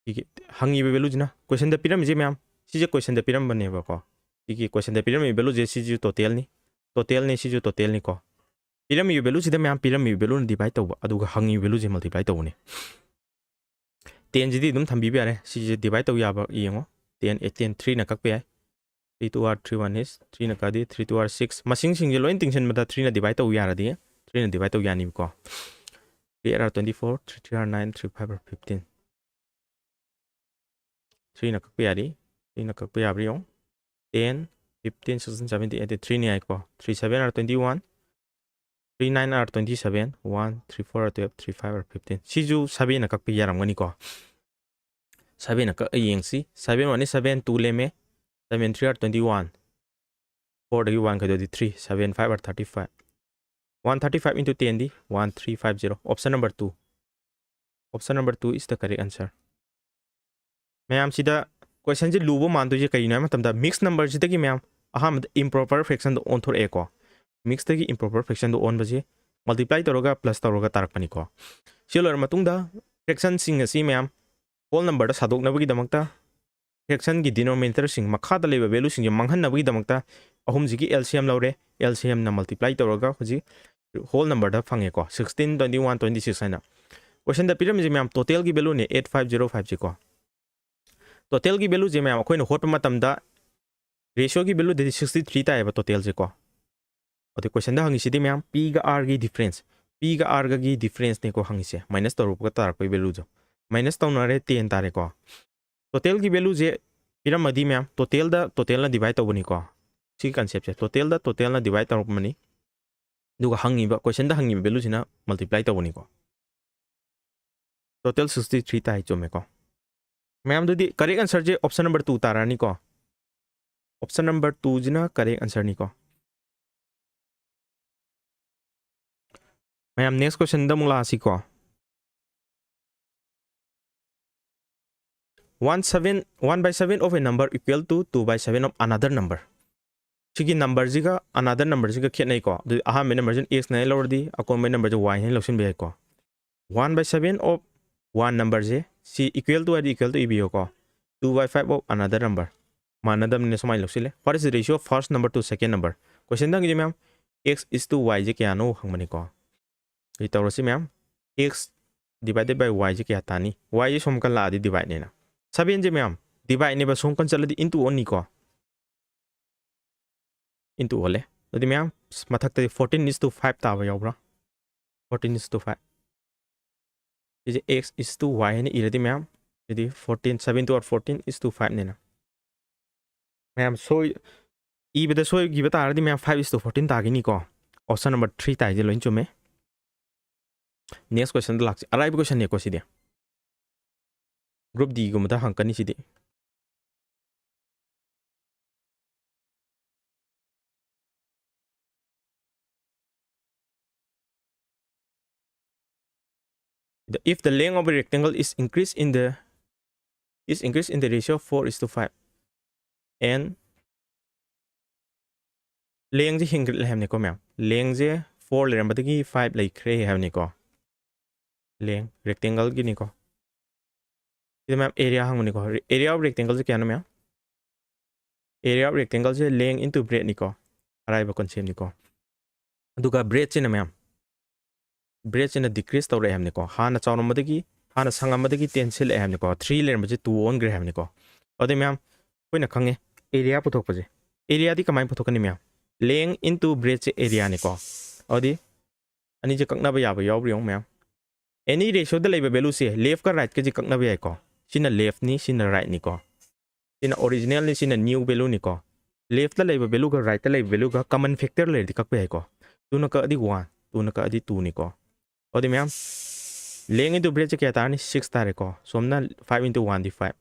ꯁꯤꯒꯤ ꯍꯪꯉꯤꯕ value ꯁꯤꯅ, question ꯗ ꯄꯤꯔꯝꯃꯤꯁꯦ ꯃꯌꯥꯝ, ꯁꯤꯁꯦ question ꯗ ꯄꯤꯔꯝꯕꯅꯦꯕꯀꯣ꯫ ꯁꯤꯒꯤ question ꯗ ꯄꯤꯔꯝꯃꯤꯕ value ꯁꯦ ꯁꯤꯁꯨ total ꯅꯤ, total ꯅꯤ, ꯁꯤꯁꯨ total ꯅꯤꯀꯣ꯫ ꯄꯤꯔꯝꯃꯤꯕ value ꯁꯤꯗ ꯃꯌꯥꯝ, ꯄꯤꯔꯝꯃꯤꯕ value ꯅ divide ꯇꯧꯕ, ꯑꯗꯨꯒ ꯍꯪꯉꯤꯕ value ꯁꯦ multiply ꯇꯧꯕꯅꯤ꯫ Ten ꯁꯤꯗꯤ ꯑꯗꯨꯝ ꯊꯝꯕꯤꯕ ꯌꯥꯔꯦ꯫ ꯁꯤꯁꯦ divide ꯇꯧ ꯌꯥꯕ ꯌꯦꯡꯉꯣ꯫ Ten, eight, ten, three ꯅ ꯀꯛꯄ ꯌꯥꯏ꯫ Three two are three one is, three ꯅ ꯀꯛꯑꯗꯤ three two are six꯫ ꯃꯁꯤꯡꯁꯤꯡꯁꯦ ꯂꯣꯏ ꯇꯤꯡꯁꯤꯟꯕꯗ three ꯅ divide ꯇꯧ ꯌꯥꯔꯗꯤ, three ꯅ divide ꯇꯧ ꯌꯥꯅꯤꯕꯀꯣ꯫ Three eight are twenty four, three three are nine, three five are fifteen꯫ Three ꯅ ꯀꯛꯄ ꯌꯥꯔꯤ꯫ Three ꯅ ꯀꯛꯄ ꯌꯥꯕ꯭ꯔꯥ ꯌꯦꯡꯉꯣ꯫ Ten, fifteen, sixteen, seventeen, eighteen, three ꯅꯤ ꯍꯥꯏꯀꯣ꯫ Three seven are twenty one, three nine are twenty seven, one three four are twelve, three five are fifteen꯫ ꯁꯤꯁꯨ seven ꯅ ꯀꯛꯄ ꯌꯥꯔꯝꯒꯅꯤꯀꯣ꯫ Seven ꯅ ꯀꯛꯑ ꯌꯦꯡꯁꯤ꯫ Seven one ꯅꯤ seven, two ꯂꯦꯝꯃꯦ꯫ Seven three are twenty one, four ꯗꯒꯤ one ꯈꯥꯏꯗꯣꯛꯑꯗꯤ three, seven five are thirty five꯫ One thirty five into ten D one three five zero꯫ Option number two, option number two is the correct answer꯫ ꯃꯌꯥꯝꯁꯤꯗ question ꯁꯦ ꯂꯨꯕ ꯃꯥꯟꯗꯣꯏꯁꯦ ꯀꯩꯒꯤꯅꯣ ꯍꯥꯏꯕ ꯃꯇꯝꯗ, mixed number ꯁꯤꯗꯒꯤ ꯃꯌꯥꯝ ꯑꯍꯥꯟꯕꯗ improper fraction ꯗ ꯑꯣꯟꯊꯣꯔꯛꯑꯦꯀꯣ꯫ Mixed ꯇꯒꯤ improper fraction ꯗ ꯑꯣꯟꯕꯁꯦ multiply ꯇꯧꯔꯒ plus ꯇꯧꯔꯒ ꯇꯥꯔꯛꯄꯅꯤꯀꯣ꯫ ꯁꯤ ꯂꯣꯏꯔ ꯃꯇꯨꯡꯗ fraction ꯁꯤꯡ ꯑꯁꯤ ꯃꯌꯥꯝ whole number ꯗ ꯁꯥꯗꯣꯛꯅꯕꯒꯤꯗꯃꯛꯇ, fraction ꯒꯤ denominator ꯁꯤꯡ, ꯃꯈꯥꯗ ꯂꯩꯕ value ꯁꯤꯡꯁꯦ ꯃꯥꯡꯍꯟꯅꯕꯒꯤꯗꯃꯛꯇ, ꯑꯍꯨꯝꯁꯤꯒꯤ L C M ꯂꯧꯔꯦ꯫ L C M ꯅ multiply ꯇꯧꯔꯒ ꯍꯧꯖꯤꯛ whole number ꯗ ꯐꯪꯉꯦꯀꯣ, sixteen, twenty one, twenty six ꯍꯥꯏꯅ꯫ Question ꯗ ꯄꯤꯔꯝꯃꯤꯁꯦ ꯃꯌꯥꯝ total ꯒꯤ value ꯅꯦ, eight five zero five ꯁꯦꯀꯣ꯫ Total ꯒꯤ value ꯁꯦ ꯃꯌꯥꯝ ꯑꯩꯈꯣꯏꯅ ꯍꯣꯠꯄ ꯃꯇꯝꯗ ratio ꯒꯤ value ꯗꯗꯤ sixty three ꯇꯥꯏꯌꯦꯕ total ꯁꯦꯀꯣ꯫ ꯑꯗꯩ question ꯗ ꯍꯪꯉꯤꯁꯤꯗꯤ ꯃꯌꯥꯝ P ꯒ R ꯒꯤ difference, P ꯒ R ꯒꯒꯤ difference ꯅꯦꯀꯣ ꯍꯪꯉꯤꯁꯦ, minus ꯇꯧꯔꯛꯄꯒ ꯇꯥꯔꯛꯄꯒꯤ value ꯗꯣ꯫ Minus ꯇꯧꯅꯔꯦ, ten ꯇꯥꯔꯦꯀꯣ꯫ Total ꯒꯤ value ꯁꯦ ꯄꯤꯔꯝꯃꯗꯤ ꯃꯌꯥꯝ total ꯗ total ꯅ divide ꯇꯧꯕꯅꯤꯀꯣ꯫ ꯁꯤꯒꯤ concept ꯁꯦ total ꯗ total ꯅ divide ꯇꯧꯔꯛꯄꯅꯤ꯫ ꯑꯗꯨꯒ ꯍꯪꯉꯤꯕ, question ꯗ ꯍꯪꯉꯤꯕ value ꯁꯤꯅ multiply ꯇꯧꯕꯅꯤꯀꯣ꯫ Total sixty three ꯇꯥꯏ, ꯆꯨꯝꯃꯦꯀꯣ꯫ ꯃꯌꯥꯝꯗꯨꯗꯤ correct answer ꯁꯦ option number two ꯇꯥꯔꯛꯑꯅꯤꯀꯣ꯫ Option number two ꯁꯤꯅ correct answer ꯅꯤꯀꯣ꯫ ꯃꯌꯥꯝ next question ꯗ ꯑꯃꯨꯛ ꯂꯥꯛꯑꯁꯤꯀꯣ꯫ One seven, one by seven of a number equal to two by seven of another number꯫ ꯁꯤꯒꯤ numberꯁꯤꯒ another numberꯁꯤꯒ ꯈꯦꯠꯅꯩꯀꯣ꯫ ꯑꯗꯨꯗꯤ ꯑꯍꯥꯟꯕ numberꯁꯤꯅ x ꯅ ꯂꯧꯔꯗꯤ ꯑꯀꯣꯟꯕ numberꯁꯦ y ꯍꯥꯏꯅ ꯂꯧꯁꯤꯟꯕ ꯌꯥꯏꯀꯣ꯫ One by seven of one numberꯁꯦ ꯁꯤ equal to ꯍꯥꯏꯗꯤ equal to ꯏꯕꯤꯌꯣꯀꯣ꯫ Two by five of another number꯫ ꯃꯥꯟꯅꯗꯕꯅꯤꯅ ꯁꯨꯃꯥꯏꯅ ꯂꯧꯁꯤꯜꯂꯦ꯫ What is the ratio of first number to second number? Question ꯍꯪꯉꯤꯁꯦ ꯃꯌꯥꯝ, x is to y ꯁꯦ ꯀꯌꯥꯅꯣ ꯍꯪꯕꯅꯤꯀꯣ꯫ ꯁꯤ ꯇꯧꯔꯁꯤ ꯃꯌꯥꯝ, x divided by y ꯁꯦ ꯀꯌꯥ ꯇꯥꯅꯤ? Y ꯁꯦ ꯁꯣꯝ ꯀꯟ ꯂꯥꯛꯑꯗꯤ divide ꯅꯤꯅ꯫ Seven ꯁꯦ ꯃꯌꯥꯝ, divide ꯅꯦꯕ, ꯁꯣꯝ ꯀꯟ ꯆꯠꯂꯗꯤ into ꯑꯣꯟꯅꯤꯀꯣ꯫ Into ꯑꯣꯜꯂꯦ꯫ ꯑꯗꯨꯗꯤ ꯃꯌꯥꯝ, ꯃꯊꯛꯇꯗꯤ fourteen is to five ꯇꯥꯕ ꯌꯥꯎꯕ꯭ꯔꯥ? Fourteen is to five꯫ ꯁꯤꯁꯦ x is to y ꯍꯥꯏꯅ ꯏꯔꯗꯤ ꯃꯌꯥꯝ, ꯁꯤꯗꯤ fourteen, seven to fourteen is to five ꯅꯤꯅ꯫ ꯃꯌꯥꯝ ꯁꯣꯏ-, ꯏꯕꯗ ꯁꯣꯏꯈꯤꯕ ꯇꯥꯔꯗꯤ ꯃꯌꯥꯝ five is to fourteen ꯇꯥꯈꯤꯅꯤꯀꯣ꯫ Option number three ꯇꯥꯏꯁꯦ ꯂꯣꯏ ꯆꯨꯝꯃꯦ꯫ Next questionꯗ ꯂꯥꯛꯁꯤ꯫ ꯑꯔꯥꯏꯕ questionꯅꯦꯀꯣ ꯁꯤꯗꯤ꯫ Group D ꯒꯨꯝꯕꯗ ꯍꯪꯉꯛꯀꯅꯤ ꯁꯤꯗꯤ꯫ The, if the length of a rectangle is increased in the, is increased in the ratio of four is to five, and length ꯁꯦ ꯍꯦꯟꯒꯠꯂꯦ ꯍꯥꯏꯕꯅꯤꯀꯣ ꯃꯌꯥꯝ꯫ Length ꯁꯦ four ꯂꯩꯔꯝꯕꯗꯒꯤ five ꯂꯩꯈ꯭ꯔꯦ ꯍꯥꯏꯕꯅꯤꯀꯣ꯫ Length, rectangle ꯒꯤꯅꯤꯀꯣ꯫ ꯁꯤꯗ ꯃꯌꯥꯝ area ꯍꯪꯕꯅꯤꯀꯣ꯫ Area of rectangle ꯁꯦ ꯀꯌꯥꯅꯣ ꯃꯌꯥꯝ? Area of rectangle say length into breadth ꯅꯤꯀꯣ꯫ ꯑꯔꯥꯏꯕ concept ꯅꯤꯀꯣ꯫ ꯑꯗꯨꯒ breadth ꯁꯤꯅ ꯃꯌꯥꯝ, breadth ꯁꯤꯅ decrease ꯇꯧꯔꯛꯑꯦ ꯍꯥꯏꯕꯅꯤꯀꯣ꯫ ꯍꯥꯟꯅ ꯆꯥꯎꯔꯝꯕꯗꯒꯤ, ꯍꯥꯟꯅ ꯁꯥꯡꯉꯝꯕꯗꯒꯤ ꯇꯦꯟꯁꯤꯜꯂꯛꯑꯦ ꯍꯥꯏꯕꯅꯤꯀꯣ꯫ Three ꯂꯩꯔꯝꯕꯁꯦ two ꯑꯣꯟꯈ꯭ꯔꯦ ꯍꯥꯏꯕꯅꯤꯀꯣ꯫ ꯑꯗꯨꯗꯤ ꯃꯌꯥꯝ, ꯑꯩꯈꯣꯏꯅ ꯈꯪꯉꯦ area ꯄꯨꯊꯣꯛꯄꯁꯦ꯫ Area ꯗꯤ ꯀꯃꯥꯏꯅ ꯄꯨꯊꯣꯛꯀꯅꯤ ꯃꯌꯥꯝ? Length into breadth ꯁꯦ area ꯅꯤꯀꯣ꯫ ꯑꯗꯨꯗꯤ ꯑꯅꯤꯁꯦ ꯀꯛꯅꯕ ꯌꯥꯕ ꯌꯥꯎꯕ꯭ꯔꯥ ꯌꯦꯡꯉꯨ ꯃꯌꯥꯝ꯫ Any ratio ꯗ ꯂꯩꯕ value ꯁꯦ left ꯀ right ꯀꯁꯦ ꯀꯛꯅꯕ ꯌꯥꯏꯀꯣ꯫ ꯁꯤꯅ left ꯅꯤ, ꯁꯤꯅ right ꯅꯤꯀꯣ꯫ ꯁꯤꯅ original ꯅꯤ, ꯁꯤꯅ new value ꯅꯤꯀꯣ꯫ Left ꯇ ꯂꯩꯕ value ꯒ right ꯇ ꯂꯩꯕ value ꯒ common factor ꯂꯩꯔꯗꯤ ꯀꯛꯄ ꯌꯥꯏꯀꯣ꯫ Two ꯅ ꯀꯛꯑꯗꯤ one, two ꯅ ꯀꯛꯑꯗꯤ two ꯅꯤꯀꯣ꯫ ꯑꯗꯨꯗꯤ ꯃꯌꯥꯝ, length into breadth ꯁꯦ ꯀꯌꯥ ꯇꯥꯔꯅꯤ? Six ꯇꯥꯔꯦꯀꯣ꯫ ꯁꯣꯝꯅ five into one ꯗꯤ five꯫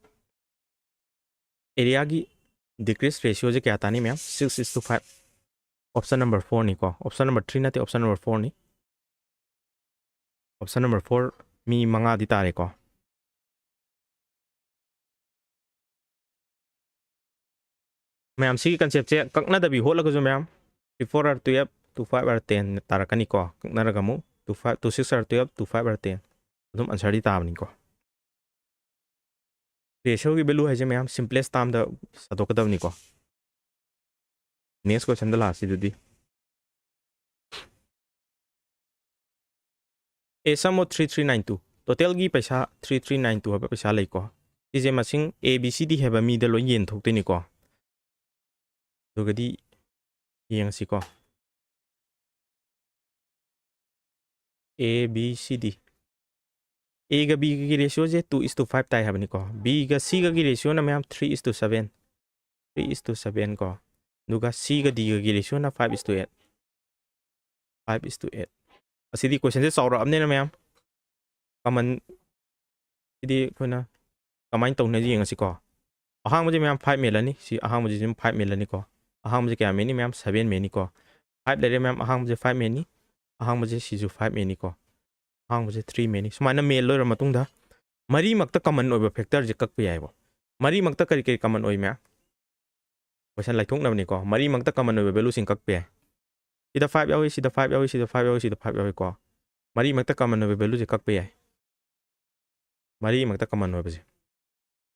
Area ꯒꯤ decrease ratio ꯁꯦ ꯀꯌꯥ ꯇꯥꯅꯤ ꯃꯌꯥꯝ? Six is to five꯫ Option number four ꯅꯤꯀꯣ꯫ Option number three ꯅꯠꯇꯦ, option number four ꯅꯤ꯫ Option number four, ꯃꯤ ꯃꯉꯥꯗꯤ ꯇꯥꯔꯦꯀꯣ꯫ ꯃꯌꯥꯝ, ꯁꯤꯒꯤ concept ꯁꯦ ꯀꯛꯅꯗꯕꯤ ꯍꯣꯠꯂꯒꯁꯨ ꯃꯌꯥꯝ, three four are twelve, two five are ten ꯇꯥꯔꯛꯀꯅꯤꯀꯣ꯫ ꯀꯛꯅꯔꯒ ꯑꯃꯨꯛ two five, two six are twelve, two five are ten, ꯑꯗꯨꯝ answer ꯗꯤ ꯇꯥꯕꯅꯤꯀꯣ꯫ Ratio ꯒꯤ value ꯍꯥꯏꯁꯦ ꯃꯌꯥꯝ, simplest term ꯗ ꯁꯥꯗꯣꯛꯀꯗꯕꯅꯤꯀꯣ꯫ Next question ꯗ ꯂꯥꯛꯑꯁꯤ ꯑꯗꯨꯗꯤ꯫ A sum of three three nine two, total ꯒꯤ ꯄꯩꯁꯥ three three nine two ꯍꯥꯏꯕ ꯄꯩꯁꯥ ꯂꯩꯀꯣ꯫ ꯁꯤꯁꯦ ꯃꯁꯤꯡ A B C D ꯍꯥꯏꯕ ꯃꯤꯗ ꯂꯣꯏ ꯌꯦꯟꯊꯣꯛꯇꯣꯏꯅꯤꯀꯣ꯫ ꯑꯗꯨꯒꯗꯤ ꯌꯦꯡꯉꯁꯤꯀꯣ꯫ A B C D, A ꯒ B ꯒꯤ ratio say two is to five ꯇꯥꯏ ꯍꯥꯏꯕꯅꯤꯀꯣ꯫ B ꯒ C ꯒꯒꯤ ratio ꯅ ꯃꯌꯥꯝ three is to seven, three is to seven ꯀꯣ꯫ ꯑꯗꯨꯒ C ꯒ D ꯒꯒꯤ ratio ꯅ five is to eight, five is to eight꯫ ꯑꯁꯤꯗꯤ question ꯁꯦ ꯆꯥꯎꯔꯛꯑꯕꯅꯤꯅ ꯃꯌꯥꯝ, common ꯁꯤꯗꯤ ꯑꯩꯈꯣꯏꯅ ꯀꯃꯥꯏꯅ ꯇꯧꯅꯤ ꯌꯦꯡꯉꯁꯤꯀꯣ꯫ ꯑꯍꯥꯡꯕꯁꯦ ꯃꯌꯥꯝ five ꯃꯦꯜꯂꯅꯤ꯫ ꯁꯤ ꯑꯍꯥꯡꯕꯁꯤꯁꯨ ꯑꯗꯨꯝ five ꯃꯦꯜꯂꯅꯤꯀꯣ꯫ ꯑꯍꯥꯡꯕꯁꯦ ꯀꯌꯥ ꯃꯦꯟꯅꯤ ꯃꯌꯥꯝ? Seven ꯃꯦꯟꯅꯤꯀꯣ꯫ Five ꯂꯩꯔꯦ ꯃꯌꯥꯝ, ꯑꯍꯥꯡꯕꯁꯦ five ꯃꯦꯟꯅꯤ꯫ ꯑꯍꯥꯡꯕꯁꯦ ꯁꯤꯁꯨ five ꯃꯦꯟꯅꯤꯀꯣ꯫ ꯑꯍꯥꯡꯕꯁꯦ three ꯃꯦꯟꯅꯤ꯫ ꯁꯨꯃꯥꯏꯅ ꯃꯦꯜ ꯂꯣꯏꯔ ꯃꯇꯨꯡꯗ ꯃꯔꯤꯃꯛꯇ common ꯑꯣꯏꯕ factor ꯁꯦ ꯀꯛꯄ ꯌꯥꯏꯕ꯫ ꯃꯔꯤꯃꯛꯇ ꯀꯔꯤ ꯀꯔꯤ common ꯑꯣꯏ ꯃꯌꯥꯝ? Question ꯂꯥꯏꯊꯣꯛꯅꯕꯅꯤꯀꯣ꯫ ꯃꯔꯤꯃꯛꯇ common ꯑꯣꯏꯕ value ꯁꯤꯡ ꯀꯛꯄ ꯌꯥꯏ꯫ ꯁꯤꯗ five ꯌꯥꯎꯏ, ꯁꯤꯗ five ꯌꯥꯎꯏ, ꯁꯤꯗ five ꯌꯥꯎꯏ, ꯁꯤꯗ five ꯌꯥꯎꯏꯀꯣ꯫ ꯃꯔꯤꯃꯛꯇ common ꯑꯣꯏꯕ value ꯁꯦ ꯀꯛꯄ ꯌꯥꯏ꯫ ꯃꯔꯤꯃꯛꯇ common ꯑꯣꯏꯕꯁꯦ꯫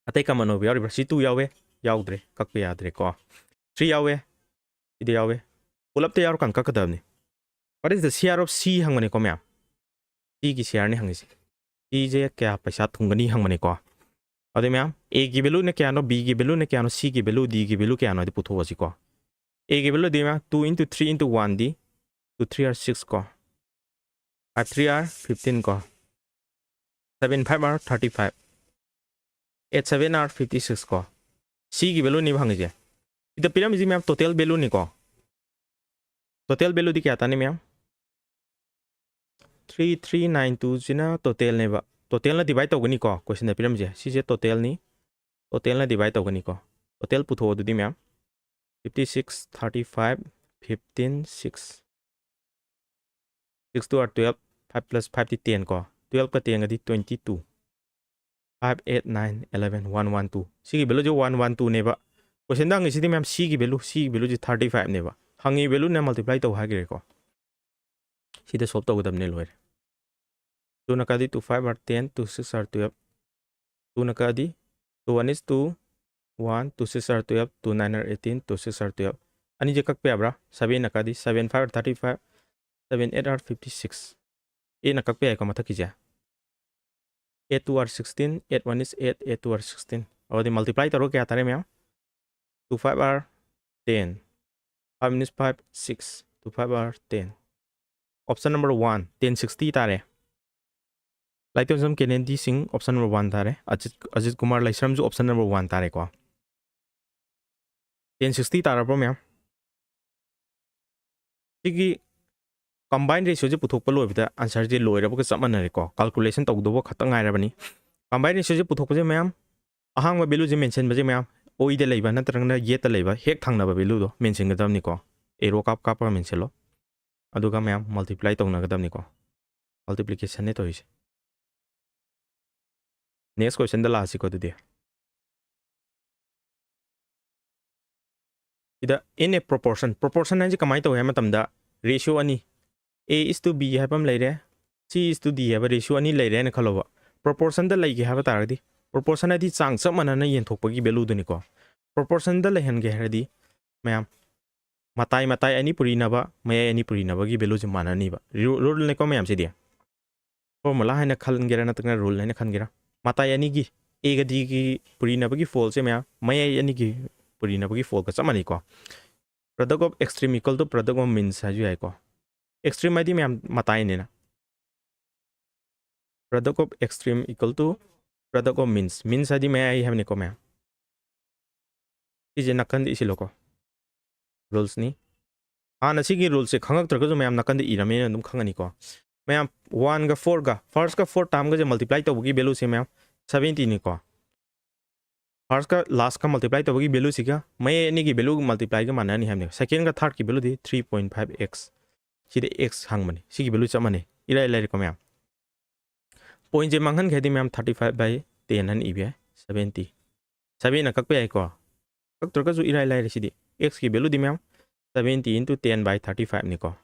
ꯑꯇꯩ common ꯑꯣꯏꯕ ꯌꯥꯎꯔꯤꯕ꯭ꯔꯥ? ꯁꯤ two ꯌꯥꯎꯋꯦ, ꯌꯥꯎꯗ꯭ꯔꯦ, ꯀꯛꯄ ꯌꯥꯗ꯭ꯔꯦꯀꯣ꯫ Three ꯌꯥꯎꯋꯦ, ꯁꯤꯗ ꯌꯥꯎꯋꯦ꯫ ꯄꯨꯂꯞꯇ ꯌꯥꯎꯔꯀꯥꯟꯗ ꯀꯛꯀꯗꯕꯅꯤ꯫ What is the C R of C ꯍꯪꯕꯅꯤꯀꯣ ꯃꯌꯥꯝ꯫ C ꯒꯤ C R ꯅꯤ ꯍꯪꯉꯤꯁꯦ꯫ C ꯁꯦ ꯀꯌꯥ ꯄꯩꯁꯥ ꯊꯨꯡꯒꯅꯤ ꯍꯪꯕꯅꯤꯀꯣ꯫ ꯑꯗꯨ ꯃꯌꯥꯝ, A ꯒꯤ value ꯅ ꯀꯌꯥꯅꯣ, B ꯒꯤ value ꯅ ꯀꯌꯥꯅꯣ, C ꯒꯤ value, D ꯒꯤ value ꯀꯌꯥꯅꯣ ꯍꯥꯏꯗꯣ ꯄꯨꯊꯣꯛꯑꯁꯤꯀꯣ꯫ A ꯒꯤ value ꯗꯤ ꯃꯌꯥꯝ, two into three into one D, two three are six ꯀꯣ꯫ Five three are fifteen ꯀꯣ꯫ Seven five are thirty five꯫ Eight seven are fifty six ꯀꯣ꯫ C ꯒꯤ value ꯅꯦꯕ ꯍꯪꯉꯤꯁꯦ꯫ ꯁꯤꯗ ꯄꯤꯔꯝꯃꯤꯁꯤ ꯃꯌꯥꯝ total value ꯅꯤꯀꯣ꯫ Total value ꯗꯤ ꯀꯌꯥ ꯇꯥꯅꯤ ꯃꯌꯥꯝ? Three three nine two ꯁꯤꯅ total ꯅꯦꯕ꯫ Total ꯅ divide ꯇꯧꯒꯅꯤꯀꯣ, question ꯗ ꯄꯤꯔꯝꯃꯤꯁꯦ꯫ ꯁꯤꯁꯦ total ꯅꯤ꯫ Total ꯅ divide ꯇꯧꯒꯅꯤꯀꯣ꯫ Total ꯄꯨꯊꯣꯛꯑꯣ ꯑꯗꯨꯗꯤ ꯃꯌꯥꯝ꯫ Fifty six, thirty five, fifteen, six꯫ Six two are twelve, five plus five T ten ꯀꯣ꯫ Twelve ꯀ ten ꯒꯗꯤ twenty two꯫ Five, eight, nine, eleven, one one two꯫ ꯁꯤꯒꯤ value ꯁꯦ one one two ꯅꯦꯕ꯫ Question ꯗ ꯍꯪꯉꯤꯁꯤꯗꯤ ꯃꯌꯥꯝ C ꯒꯤ value, C ꯒꯤ value ꯁꯤ thirty five ꯅꯦꯕ꯫ ꯍꯪꯉꯤ value ꯅ multiply ꯇꯧ ꯍꯥꯏꯈ꯭ꯔꯦꯀꯣ꯫ ꯁꯤꯗ solve ꯇꯧꯒꯗꯕꯅꯦ, ꯂꯣꯏꯔꯦ꯫ Two ꯅ ꯀꯛꯑꯗꯤ two five are ten, two six are twelve꯫ Two ꯅ ꯀꯛꯑꯗꯤ two one is two, one, two six are twelve, two nine are eighteen, two six are twelve꯫ ꯑꯅꯤꯁꯦ ꯀꯛꯄ ꯌꯥꯕ꯭ꯔꯥ? Seven ꯅ ꯀꯛꯑꯗꯤ seven five are thirty five, seven eight are fifty six꯫ Eight ꯅ ꯀꯛꯄ ꯌꯥꯏꯀꯣ ꯃꯊꯛꯀꯤꯁꯦ꯫ Eight two are sixteen, eight one is eight, eight two are sixteen꯫ ꯑꯗꯨꯗꯤ multiply ꯇꯧꯔꯒ ꯀꯌꯥ ꯇꯥꯔꯦ ꯃꯌꯥꯝ? Two five are ten, five minus five, six, two five are ten꯫ Option number one, ten sixty ꯇꯥꯔꯦ꯫ ꯂꯥꯏꯇꯣꯟꯖꯝ ꯀꯦꯅꯦꯗꯤ ꯁꯤꯡ option number one ꯇꯥꯔꯦ꯫ Ajit, Ajit Kumar ꯂꯩꯁ꯭ꯔꯝꯁꯨ option number one ꯇꯥꯔꯦꯀꯣ꯫ Ten sixty ꯇꯥꯔꯕ꯭ꯔꯣ ꯃꯌꯥꯝ? ꯁꯤꯒꯤ combine ratio ꯁꯦ ꯄꯨꯊꯣꯛꯄ ꯂꯣꯏꯕꯗ answer ꯁꯦ ꯂꯣꯏꯔꯕꯒ ꯆꯞ ꯃꯥꯟꯅꯔꯦꯀꯣ꯫ Calculation ꯇꯧꯗꯧꯕ ꯈꯛꯇ ꯉꯥꯏꯔꯕꯅꯤ꯫ Combine ratio ꯁꯦ ꯄꯨꯊꯣꯛꯄꯁꯦ ꯃꯌꯥꯝ, ꯑꯍꯥꯡꯕ value ꯁꯦ mention ꯁꯦ ꯃꯌꯥꯝ, ꯑꯣꯏꯗ ꯂꯩꯕ ꯅꯠꯇ꯭ꯔꯒꯅ ꯌꯦꯠꯇ ꯂꯩꯕ ꯍꯦꯛ ꯊꯪꯅꯕ value ꯗꯣ mention ꯒꯗꯕꯅꯤꯀꯣ꯫ Arrow ꯀꯥꯞ ꯀꯥꯞꯄꯒ mention ꯂꯣ꯫ ꯑꯗꯨꯒ ꯃꯌꯥꯝ multiply ꯇꯧꯅꯒꯗꯕꯅꯤꯀꯣ꯫ Multiplication ꯅꯦ ꯇꯧꯔꯤꯁꯦ꯫ Next question ꯗ ꯂꯥꯛꯑꯁꯤꯀꯣ ꯑꯗꯨꯗꯤ꯫ ꯁꯤꯗ in a proportion, proportion ꯍꯥꯏꯁꯦ ꯀꯃꯥꯏꯅ ꯇꯧꯏ ꯍꯥꯏꯕ ꯃꯇꯝꯗ, ratio ꯑꯅꯤ, A is to B ꯍꯥꯏꯕ ꯑꯃ ꯂꯩꯔꯦ, C is to D ꯍꯥꯏꯕ ratio ꯑꯅꯤ ꯂꯩꯔꯦ ꯍꯥꯏꯅ ꯈꯜꯂꯣꯕ꯫ Proportion ꯗ ꯂꯩꯒꯦ ꯍꯥꯏꯕ ꯇꯥꯔꯒꯗꯤ, proportion ꯍꯥꯏꯗꯤ ꯆꯥꯡ ꯆꯞ ꯃꯥꯟꯅꯅ ꯌꯦꯟꯊꯣꯛꯄꯒꯤ value ꯗꯨꯅꯤꯀꯣ꯫ Proportion ꯗ ꯂꯩꯍꯟꯒꯦ ꯍꯥꯏꯔꯗꯤ ꯃꯌꯥꯝ, ꯃꯇꯥꯏ ꯃꯇꯥꯏ ꯑꯅꯤ ꯄꯨꯔꯤꯅꯕ, ꯃꯌꯥꯏ ꯑꯅꯤ ꯄꯨꯔꯤꯅꯕꯒꯤ value ꯁꯦ ꯃꯥꯟꯅꯅꯤꯕ꯫ Ru-, rule ꯅꯤꯀꯣ ꯃꯌꯥꯝꯁꯤꯗꯤ꯫ Formula ꯍꯥꯏꯅ ꯈꯟꯒꯦꯔꯥ ꯅꯠꯇ꯭ꯔꯒꯅ rule ꯍꯥꯏꯅ ꯈꯟꯒꯦꯔꯥ? ꯃꯇꯥꯏ ꯑꯅꯤꯒꯤ, A ꯒ D ꯒꯤ ꯄꯨꯔꯤꯅꯕꯒꯤ fold ꯁꯦ ꯃꯌꯥꯝ, ꯃꯌꯥꯏ ꯑꯅꯤꯒꯤ ꯄꯨꯔꯤꯅꯕꯒꯤ fold ꯒ ꯆꯞ ꯃꯥꯟꯅꯩꯀꯣ꯫ Product of extreme equal to product of means ꯍꯥꯏꯁꯨ ꯌꯥꯏꯀꯣ꯫ Extreme ꯍꯥꯏꯗꯤ ꯃꯌꯥꯝ ꯃꯇꯥꯏꯅꯤꯅ꯫ Product of extreme equal to product of means꯫ Means ꯍꯥꯏꯗꯤ ꯃꯌꯥꯏ ꯍꯥꯏꯕꯅꯤꯀꯣ ꯃꯌꯥꯝ꯫ ꯁꯤꯁꯦ ꯅꯥꯀꯟꯗ ꯏꯁꯤꯜꯂꯣꯀꯣ꯫ Rules ꯅꯤ꯫ ꯍꯥꯟꯅ ꯁꯤꯒꯤ rule ꯁꯦ ꯈꯪꯉꯛꯇ꯭ꯔꯒꯁꯨ ꯃꯌꯥꯝ ꯅꯥꯀꯟꯗ ꯏꯔꯝꯃꯦꯅ ꯑꯗꯨꯝ ꯈꯪꯉꯅꯤꯀꯣ꯫ ꯃꯌꯥꯝ, one ꯒ four ꯒ, first ꯀ four term ꯒꯁꯦ multiply ꯇꯧꯕꯒꯤ value ꯁꯦ ꯃꯌꯥꯝ seventy ꯅꯤꯀꯣ꯫ First ꯀ last ꯀ multiply ꯇꯧꯕꯒꯤ value ꯁꯤꯒ ꯃꯌꯥꯏ ꯑꯅꯤꯒꯤ value multiply ꯒ ꯃꯥꯟꯅꯅꯤ ꯍꯥꯏꯕꯅꯦ꯫ Second ꯀ third ꯀꯤ value ꯗꯤ three point five x꯫ ꯁꯤꯗ x ꯍꯪꯕꯅꯤ꯫ ꯁꯤꯒꯤ value ꯆꯞ ꯃꯥꯟꯅꯩ꯫ ꯏꯔꯥꯏ ꯂꯥꯏꯔꯦꯀꯣ ꯃꯌꯥꯝ꯫ Point ꯁꯦ ꯃꯥꯡꯍꯟꯒꯦ ꯍꯥꯏꯗꯤ ꯃꯌꯥꯝ thirty five by ten ꯍꯥꯏꯅ ꯏꯕ ꯌꯥꯏ꯫ Seventy꯫ Seven ꯅ ꯀꯛꯄ ꯌꯥꯏꯀꯣ꯫ ꯀꯛꯇ꯭ꯔꯒꯁꯨ ꯏꯔꯥꯏ ꯂꯥꯏꯔꯦ ꯁꯤꯗꯤ꯫ X ꯀꯤ value ꯗꯤ ꯃꯌꯥꯝ seventy into ten by thirty five ꯅꯤꯀꯣ꯫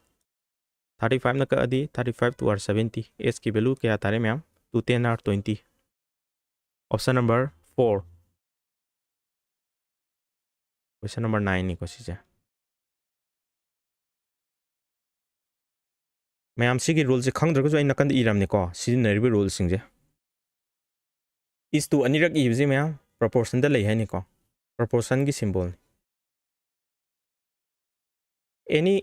Thirty five ꯅ ꯀꯛꯑꯗꯤ thirty five two are seventy꯫ X ꯀꯤ value ꯀꯌꯥ ꯇꯥꯔꯦ ꯃꯌꯥꯝ? Two ten are twenty꯫ Option number four꯫ Question number nine ꯅꯤꯀꯣ ꯁꯤꯁꯦ꯫ ꯃꯌꯥꯝ ꯁꯤꯒꯤ rule ꯁꯦ ꯈꯪꯗ꯭ꯔꯒꯁꯨ ꯑꯩ ꯅꯥꯀꯟꯗ ꯏꯔꯝꯅꯤꯀꯣ, ꯁꯤꯖꯤꯟꯅꯔꯤꯕ rule ꯁꯤꯡꯁꯦ꯫ Is to ꯑꯅꯤꯔꯛ ꯏꯕꯁꯦ ꯃꯌꯥꯝ proportion ꯗ ꯂꯩ ꯍꯥꯏꯅꯤꯀꯣ, proportion ꯒꯤ symbol ꯅꯤ꯫ Any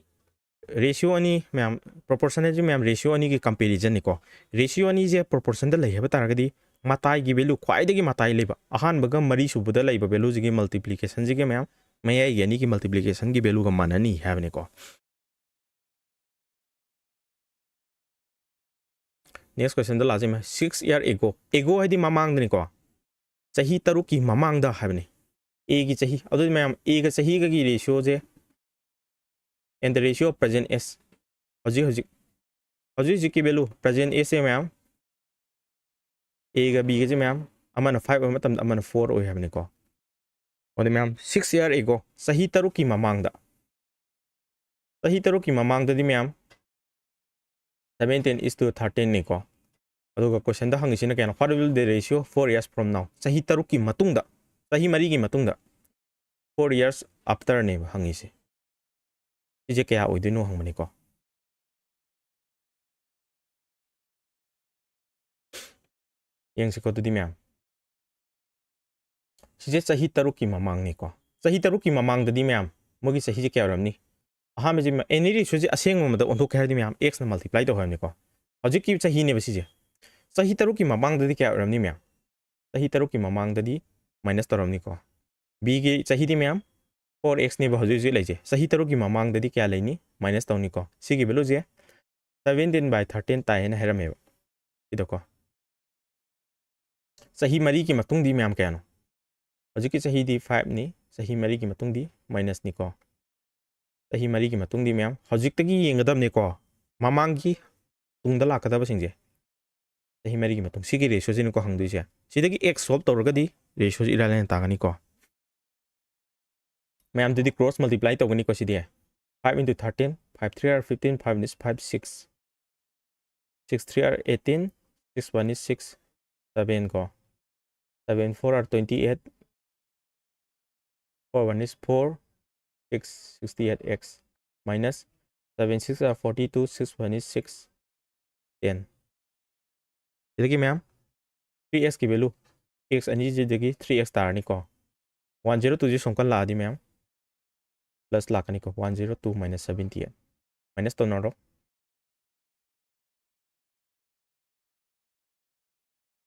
ratio ꯑꯅꯤ ꯃꯌꯥꯝ, proportion ꯍꯥꯏꯁꯦ ꯃꯌꯥꯝ ratio ꯑꯅꯤꯒꯤ comparison ꯅꯤꯀꯣ꯫ Ratio ꯑꯅꯤꯁꯦ proportion ꯗ ꯂꯩ ꯍꯥꯏꯕ ꯇꯥꯔꯒꯗꯤ ꯃꯇꯥꯏꯒꯤ value, ꯈ꯭ꯋꯥꯏꯗꯒꯤ ꯃꯇꯥꯏ ꯂꯩꯕ, ꯑꯍꯥꯟꯕꯒ ꯃꯔꯤ ꯁꯨꯕꯗ ꯂꯩꯕ value ꯁꯤꯒꯤ multiplication ꯁꯤꯒ ꯃꯌꯥꯝ ꯃꯌꯥꯏꯒꯤ ꯑꯅꯤꯒꯤ multiplication ꯒꯤ value ꯒ ꯃꯥꯟꯅꯅꯤ ꯍꯥꯏꯕꯅꯤꯀꯣ꯫ Next question ꯗ ꯂꯥꯛꯁꯤ ꯃꯌꯥꯝ, six year ago꯫ Ago ꯍꯥꯏꯗꯤ ꯃꯃꯥꯡꯗꯅꯤꯀꯣ, ꯆꯍꯤ ꯇꯔꯨꯛꯀꯤ ꯃꯃꯥꯡꯗ ꯍꯥꯏꯕꯅꯤ꯫ A ꯒꯤ ꯆꯍꯤ, ꯑꯗꯨꯗꯤ ꯃꯌꯥꯝ A ꯒ ꯆꯍꯤꯒꯒꯤ ratio say and the ratio of present age, ꯍꯧꯖꯤꯛ ꯍꯧꯖꯤꯛ, ꯍꯧꯖꯤꯛ ꯍꯧꯖꯤꯛꯀꯤ value, present age ꯁꯦ ꯃꯌꯥꯝ A ꯒ B ꯒꯁꯦ ꯃꯌꯥꯝ, ꯑꯃꯅ five ꯑꯣꯏꯕ ꯃꯇꯝꯗ ꯑꯃꯅ four ꯑꯣꯏ ꯍꯥꯏꯕꯅꯤꯀꯣ꯫ ꯑꯗꯨꯗꯤ ꯃꯌꯥꯝ, six year ago, ꯆꯍꯤ ꯇꯔꯨꯛꯀꯤ ꯃꯃꯥꯡꯗ, ꯆꯍꯤ ꯇꯔꯨꯛꯀꯤ ꯃꯃꯥꯡꯗꯗꯤ ꯃꯌꯥꯝ seventeen is to thirteen ꯅꯤꯀꯣ꯫ ꯑꯗꯨꯒ question ꯗ ꯍꯪꯉꯤꯁꯤꯅ ꯀꯩꯅꯣ? What will the ratio four years from now? ꯆꯍꯤ ꯇꯔꯨꯛꯀꯤ ꯃꯇꯨꯡꯗ, ꯆꯍꯤ ꯃꯔꯤꯒꯤ ꯃꯇꯨꯡꯗ, four years after ꯅꯦꯕ ꯍꯪꯉꯤꯁꯦ꯫ ꯁꯤꯁꯦ ꯀꯌꯥ ꯑꯣꯏꯗꯣꯏꯅꯣ ꯍꯪꯕꯅꯤꯀꯣ꯫ ꯌꯦꯡꯁꯤꯀꯣ ꯑꯗꯨꯗꯤ ꯃꯌꯥꯝ꯫ ꯁꯤꯁꯦ ꯆꯍꯤ ꯇꯔꯨꯛꯀꯤ ꯃꯃꯥꯡꯅꯤꯀꯣ꯫ ꯆꯍꯤ ꯇꯔꯨꯛꯀꯤ ꯃꯃꯥꯡꯗꯗꯤ ꯃꯌꯥꯝ, ꯃꯣꯏꯒꯤ ꯆꯍꯤꯁꯦ ꯀꯌꯥ ꯑꯣꯏꯔꯝꯅꯤ? ꯑꯍꯥꯟꯕꯁꯦ ꯃ-, any ratio ꯁꯦ ꯑꯁꯦꯡꯕ ꯑꯃꯗ ꯑꯣꯟꯊꯣꯛꯀꯦ ꯍꯥꯏꯔꯗꯤ ꯃꯌꯥꯝ, X ꯅ multiply ꯇꯧ ꯍꯥꯏꯕꯅꯤꯀꯣ꯫ ꯍꯧꯖꯤꯛꯀꯤ ꯆꯍꯤꯅꯦꯕ ꯁꯤꯁꯦ꯫ ꯆꯍꯤ ꯇꯔꯨꯛꯀꯤ ꯃꯃꯥꯡꯗꯗꯤ ꯀꯌꯥ ꯑꯣꯏꯔꯝꯅꯤ ꯃꯌꯥꯝ? ꯆꯍꯤ ꯇꯔꯨꯛꯀꯤ ꯃꯃꯥꯡꯗꯗꯤ minus ꯇꯧꯔꯝꯅꯤꯀꯣ꯫ B ꯒꯤ ꯆꯍꯤꯗꯤ ꯃꯌꯥꯝ, four X ꯅꯦꯕ ꯍꯧꯖꯤꯛ ꯍꯧꯖꯤꯛ ꯂꯩꯁꯦ꯫ ꯆꯍꯤ ꯇꯔꯨꯛꯀꯤ ꯃꯃꯥꯡꯗꯗꯤ ꯀꯌꯥ ꯂꯩꯅꯤ? Minus ꯇꯧꯅꯤꯀꯣ꯫ ꯁꯤꯒꯤ value say seventeen by thirteen ꯇꯥꯏ ꯍꯥꯏꯅ ꯍꯥꯏꯔꯝꯃꯦꯕ꯫ ꯁꯤꯗꯀꯣ꯫ ꯆꯍꯤ ꯃꯔꯤꯒꯤ ꯃꯇꯨꯡꯗꯤ ꯃꯌꯥꯝ ꯀꯌꯥꯅꯣ? ꯍꯧꯖꯤꯛꯀꯤ ꯆꯍꯤꯗꯤ five ꯅꯤ, ꯆꯍꯤ ꯃꯔꯤꯒꯤ ꯃꯇꯨꯡꯗꯤ minus ꯅꯤꯀꯣ꯫ ꯆꯍꯤ ꯃꯔꯤꯒꯤ ꯃꯇꯨꯡꯗꯤ ꯃꯌꯥꯝ ꯍꯧꯖꯤꯛꯇꯒꯤ ꯌꯦꯡꯒꯗꯕꯅꯤꯀꯣ, ꯃꯃꯥꯡꯒꯤ ꯇꯨꯡꯗ ꯂꯥꯛꯀꯗꯕꯁꯤꯡꯁꯦ꯫ ꯆꯍꯤ ꯃꯔꯤꯒꯤ ꯃꯇꯨꯡ꯫ ꯁꯤꯒꯤ ratio ꯁꯤꯅꯤꯀꯣ ꯍꯪꯗꯣꯏꯁꯦ꯫ ꯁꯤꯗꯒꯤ X solve ꯇꯧꯔꯒꯗꯤ ratio ꯁꯤ ꯏꯔꯥꯏ ꯂꯥꯏꯅ ꯇꯥꯒꯅꯤꯀꯣ꯫ ꯃꯌꯥꯝꯗꯨꯗꯤ cross multiply ꯇꯧꯒꯅꯤꯀꯣ CD. Five into thirteen, five three are fifteen, five one is five, six, six three are eighteen, six one is six, seven ꯀꯣ, seven four are twenty eight, four one is four, six sixty eight x minus seven six are forty two, six one is six, ten꯫ ꯁꯤꯗꯒꯤ ꯃꯌꯥꯝ three x ꯀꯤ value, x ꯑꯅꯤꯁꯤꯗꯒꯤ three x ꯇꯥꯔꯅꯤꯀꯣ꯫ One zero two ꯁꯤ ꯁꯣꯝꯀꯟ ꯂꯥꯛꯑꯗꯤ ꯃꯌꯥꯝ plus ꯂꯥꯛꯀꯅꯤꯀꯣ꯫ One zero two minus seventy eight, minus ꯇꯧꯅꯔꯣ꯫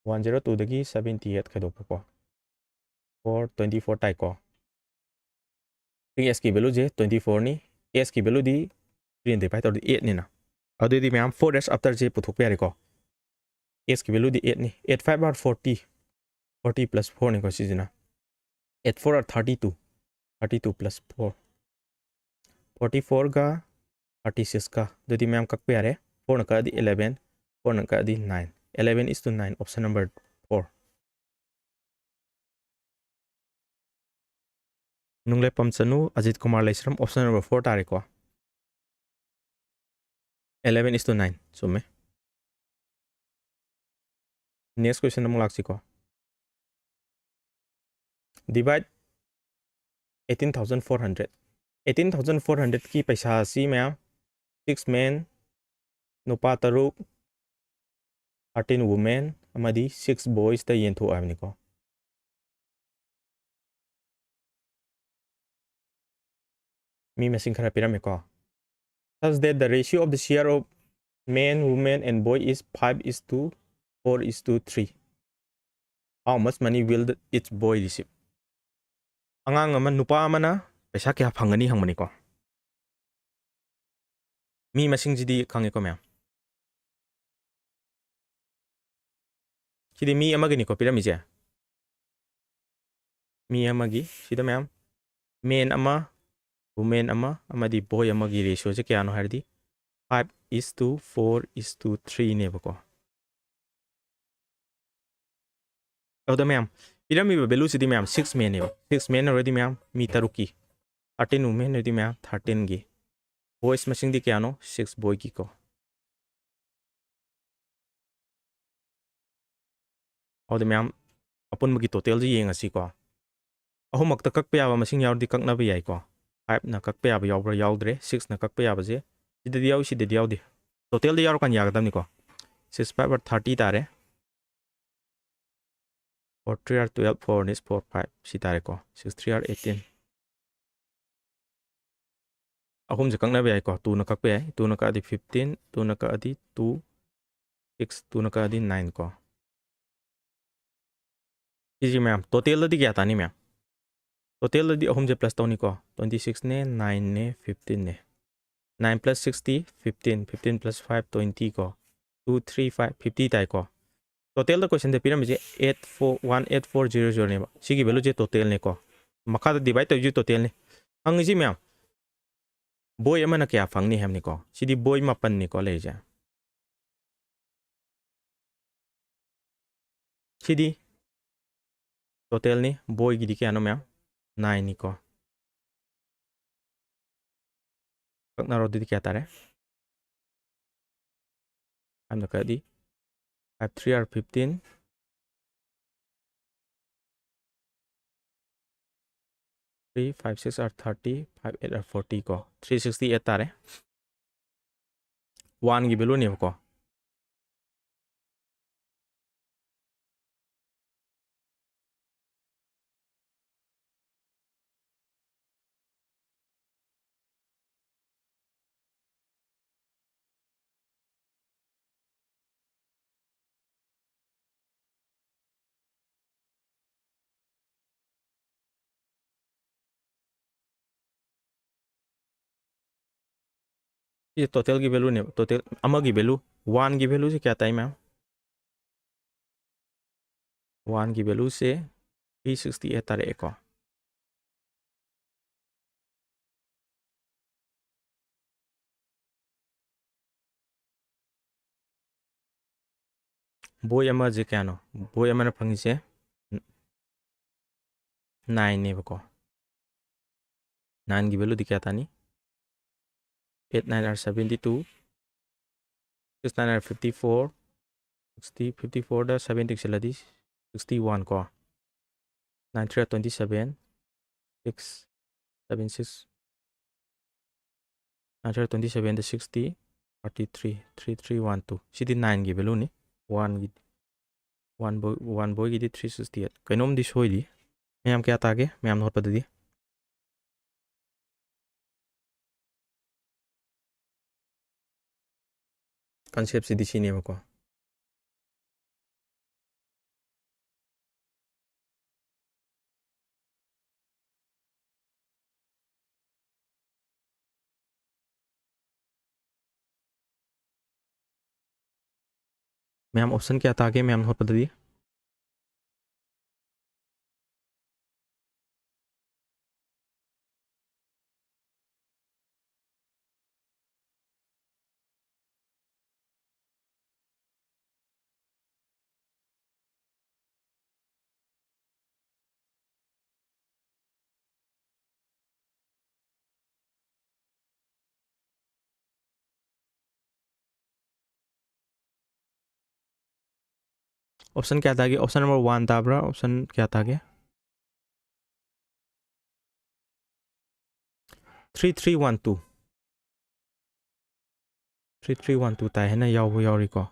One zero two ꯗꯒꯤ seventy eight ꯈꯥꯏꯗꯣꯛꯄꯀꯣ, four twenty four ꯇꯥꯏꯀꯣ꯫ ꯁꯤꯒꯤ x ꯀꯤ value ꯁꯦ twenty four ꯅꯤ, x ꯀꯤ value ꯗꯤ three ꯅ divide ꯇꯧꯔꯗꯤ eight ꯅꯤꯅ꯫ ꯑꯗꯨꯗꯤ ꯃꯌꯥꯝ four dash after ꯁꯦ ꯄꯨꯊꯣꯛꯄ ꯌꯥꯔꯦꯀꯣ꯫ X ꯀꯤ value ꯗꯤ eight ꯅꯤ꯫ Eight five are forty, forty plus four ꯅꯤꯀꯣ ꯁꯤꯁꯤꯅ꯫ Eight four are thirty two, thirty two plus four, forty four ꯒ thirty six ꯀ꯫ ꯑꯗꯨꯗꯤ ꯃꯌꯥꯝ ꯀꯛꯄ ꯌꯥꯔꯦ꯫ Four ꯅ ꯀꯛꯑꯗꯤ eleven, four ꯅ ꯀꯛꯑꯗꯤ nine, eleven is to nine, option number four꯫ ꯅꯨꯡꯂꯦꯞꯄꯝ Chanu, Ajit Kumar ꯂꯩꯁ꯭ꯔꯝ, option number four ꯇꯥꯔꯦꯀꯣ꯫ Eleven is to nine, ꯆꯨꯝꯃꯦ꯫ Next question ꯑꯃꯨꯛ ꯂꯥꯛꯁꯤꯀꯣ꯫ Divide eighteen thousand four hundred꯫ Eighteen thousand four hundred ꯀꯤ ꯄꯩꯁꯥ ꯑꯁꯤ ꯃꯌꯥꯝ, six men, ꯅꯨꯄꯥ ꯇꯔꯨꯛ, thirteen women ꯑꯃꯗꯤ six boys ꯇ ꯌꯦꯟꯊꯣꯛꯑꯣ ꯍꯥꯏꯕꯅꯤꯀꯣ꯫ ꯃꯤ ꯃꯁꯤꯡ ꯈꯔ ꯄꯤꯔꯝꯃꯦꯀꯣ꯫ Such that the ratio of the share of men, women and boy is five is to four is to three. How much money will the, each boy receive? ꯑꯉꯥꯡ ꯑꯃ, ꯅꯨꯄꯥ ꯑꯃꯅ ꯄꯩꯁꯥ ꯀꯌꯥ ꯐꯪꯒꯅꯤ ꯍꯪꯕꯅꯤꯀꯣ꯫ ꯃꯤ ꯃꯁꯤꯡꯁꯤꯗꯤ ꯈꯪꯉꯦꯀꯣ ꯃꯌꯥꯝ꯫ ꯁꯤꯗꯤ ꯃꯤ ꯑꯃꯒꯤꯅꯤꯀꯣ ꯄꯤꯔꯝꯃꯤꯁꯦ꯫ ꯃꯤ ꯑꯃꯒꯤ, ꯁꯤꯗ ꯃꯌꯥꯝ, men ꯑꯃ, women ꯑꯃ ꯑꯃꯗꯤ boy ꯑꯃꯒꯤ ratio ꯁꯦ ꯀꯌꯥꯅꯣ ꯍꯥꯏꯔꯗꯤ five is to four is to three ꯅꯦꯕꯀꯣ꯫ ꯑꯗꯨꯗ ꯃꯌꯥꯝ, ꯄꯤꯔꯝꯃꯤꯕ value ꯁꯤꯗꯤ ꯃꯌꯥꯝ six men ꯅꯦꯕ꯫ Six men ꯑꯣꯏꯔꯗꯤ ꯃꯌꯥꯝ ꯃꯤ ꯇꯔꯨꯛꯀꯤ ꯊꯥꯔꯇꯤꯟ ꯋꯨꯃꯦꯟ ꯑꯣꯏꯗꯤ ꯃꯌꯥꯝ ꯊꯥꯔꯇꯤꯟꯒꯤ꯫ ꯕꯣꯏꯁ ꯃꯁꯤꯡꯗꯤ ꯀꯌꯥꯅꯣ? ꯁꯤꯛꯁ ꯕꯣꯏꯒꯤꯀꯣ꯫ ꯑꯗꯨꯗꯤ ꯃꯌꯥꯝ ꯑꯄꯨꯟꯕꯒꯤ ꯇꯣꯇꯦꯜꯁꯦ ꯌꯦꯡꯉꯁꯤꯀꯣ꯫ ꯑꯍꯨꯝꯃꯛꯇ ꯀꯛꯄ ꯌꯥꯕ ꯃꯁꯤꯡ ꯌꯥꯎꯔꯗꯤ ꯀꯛꯅꯕ ꯌꯥꯏꯀꯣ꯫ ꯐꯥꯏꯚꯅ ꯀꯛꯄ ꯌꯥꯕ ꯌꯥꯎꯕ꯭ꯔꯥ? ꯌꯥꯎꯗ꯭ꯔꯦ꯫ ꯁꯤꯛꯁꯅ ꯀꯛꯄ ꯌꯥꯕꯁꯦ ꯁꯤꯗꯗꯤ ꯌꯥꯎꯏ, ꯁꯤꯗꯗꯤ ꯌꯥꯎꯗꯦ꯫ ꯇꯣꯇꯦꯜꯗ ꯌꯥꯎꯔꯀꯥꯟꯗ ꯌꯥꯒꯗꯕꯅꯤꯀꯣ꯫ Six five are thirty ꯇꯥꯔꯦ꯫ Four three are twelve, four one is four five ꯁꯤ ꯇꯥꯔꯦꯀꯣ꯫ Six three are eighteen꯫ ꯑꯍꯨꯝꯁꯦ ꯀꯛꯅꯕ ꯌꯥꯏꯀꯣ꯫ ꯇꯨꯅ ꯀꯛꯄ ꯌꯥꯏ꯫ ꯇꯨꯅ ꯀꯛꯑꯗꯤ ꯐꯤꯐꯇꯤꯟ, ꯇꯨꯅ ꯀꯛꯑꯗꯤ ꯇꯨ, ꯁꯤꯛꯁ, ꯇꯨꯅ ꯀꯛꯑꯗꯤ ꯅꯥꯏꯟ ꯀꯣ꯫ ꯁꯤꯁꯤ ꯃꯌꯥꯝ ꯇꯣꯇꯦꯜꯗꯗꯤ ꯀꯌꯥ ꯇꯥꯅꯤ ꯃꯌꯥꯝ? ꯇꯣꯇꯦꯜꯗꯗꯤ ꯑꯍꯨꯝꯁꯦ ꯄ꯭ꯂꯁ ꯇꯧꯅꯤꯀꯣ꯫ ꯇ꯭ꯋꯦꯟꯇꯤ ꯁꯤꯛꯁꯅꯦ, ꯅꯥꯏꯟꯅꯦ, ꯐꯤꯐꯇꯤꯟꯅꯦ꯫ Nine plus sixty, fifteen, fifteen plus five, twenty ꯀꯣ꯫ Two three five, fifty ꯇꯥꯏꯀꯣ꯫ ꯇꯣꯇꯦꯜꯗ ꯀꯣꯏꯁꯟꯗ ꯄꯤꯔꯝꯃꯤꯁꯦ eight four one eight four zero zeroꯅꯦꯕ꯫ ꯁꯤꯒꯤ ꯚꯦꯂꯨꯁꯦ ꯇꯣꯇꯦꯜꯅꯦꯀꯣ꯫ ꯃꯈꯥꯗ ꯗꯤꯚꯥꯏꯠ ꯇꯧꯔꯤꯁꯦ ꯇꯣꯇꯦꯜꯅꯤ꯫ ꯍꯪꯉꯤꯁꯤ ꯃꯌꯥꯝ, ꯕꯣꯏ ꯑꯃꯅ ꯀꯌꯥ ꯐꯪꯅꯤ ꯍꯥꯏꯕꯅꯤꯀꯣ꯫ ꯁꯤꯗꯤ ꯕꯣꯏ ꯃꯥꯄꯟꯅꯤꯀꯣ ꯂꯩꯔꯤꯁꯦ꯫ ꯁꯤꯗꯤ ꯇꯣꯇꯦꯜꯅꯤ꯫ ꯕꯣꯏꯒꯤꯗꯤ ꯀꯌꯥꯅꯣ ꯃꯌꯥꯝ? ꯅꯥꯏꯟꯅꯤꯀꯣ꯫ ꯀꯛꯅꯔꯣ, ꯑꯗꯨꯗꯤ ꯀꯌꯥ ꯇꯥꯔꯦ? ꯑꯝꯗ ꯀꯛꯑꯗꯤ five three are fifteen, three five six are thirty, five eight are forty ꯀꯣ꯫ Three sixty eight ꯇꯥꯔꯦ꯫ Oneꯒꯤ ꯚꯦꯂꯨꯅꯦꯕꯀꯣ꯫ ꯁꯤ ꯇꯣꯇꯦꯜꯒꯤ ꯚꯦꯂꯨꯅꯦꯕ꯫ ꯇꯣꯇꯦꯜ ꯑꯃꯒꯤ ꯚꯦꯂꯨ, ꯋꯥꯟꯒꯤ ꯚꯦꯂꯨꯁꯦ ꯀꯌꯥ ꯇꯥꯏ ꯃꯌꯥꯝ? ꯋꯥꯟꯒꯤ ꯚꯦꯂꯨꯁꯦ three sixty eight ꯇꯥꯔꯛꯑꯦꯀꯣ꯫ ꯕꯣꯏ ꯑꯃꯁꯦ ꯀꯌꯥꯅꯣ? ꯕꯣꯏ ꯑꯃꯅ ꯐꯪꯉꯤꯁꯦ ꯅꯥꯏꯟꯅꯦꯕꯀꯣ꯫ Nineꯒꯤ valueꯗꯤ ꯀꯌꯥ ꯇꯥꯅꯤ? Eight nine are seventy two, six nine are fifty four, sixty, fifty fourꯗ seven ꯇꯦꯛꯁꯤꯜꯂꯗꯤ sixty one ꯀꯣ, nine three are twenty seven, six seven six, nine three are twenty sevenꯗ sixty, thirty three, three three one two꯫ CD nineꯒꯤ valueꯅꯤ꯫ Oneꯒꯤ, one boy, one boyꯒꯤꯗꯤ three sixty eight꯫ ꯀꯩꯅꯣꯝꯗꯤ ꯁꯣꯏꯔꯤ꯫ ꯃꯌꯥꯝ ꯀꯌꯥ ꯇꯥꯒꯦ? ꯃꯌꯥꯝꯅ ꯍꯣꯠꯄꯗꯗꯤ꯫ Conceptꯁꯤꯗꯤ ꯁꯤꯅꯦꯕꯀꯣ꯫ ꯃꯌꯥꯝ option ꯀꯌꯥ ꯇꯥꯒꯦ ꯃꯌꯥꯝ ꯍꯣꯠꯄꯗꯗꯤ? Option ꯀꯌꯥ ꯇꯥꯒꯦ? Option number one ꯇꯥꯕ꯭ꯔꯥ? Option ꯀꯌꯥ ꯇꯥꯒꯦ? Three three one two꯫ Three three one two ꯇꯥꯏ ꯍꯥꯏꯅ ꯌꯥꯎꯕ ꯌꯥꯎꯔꯤꯀꯣ꯫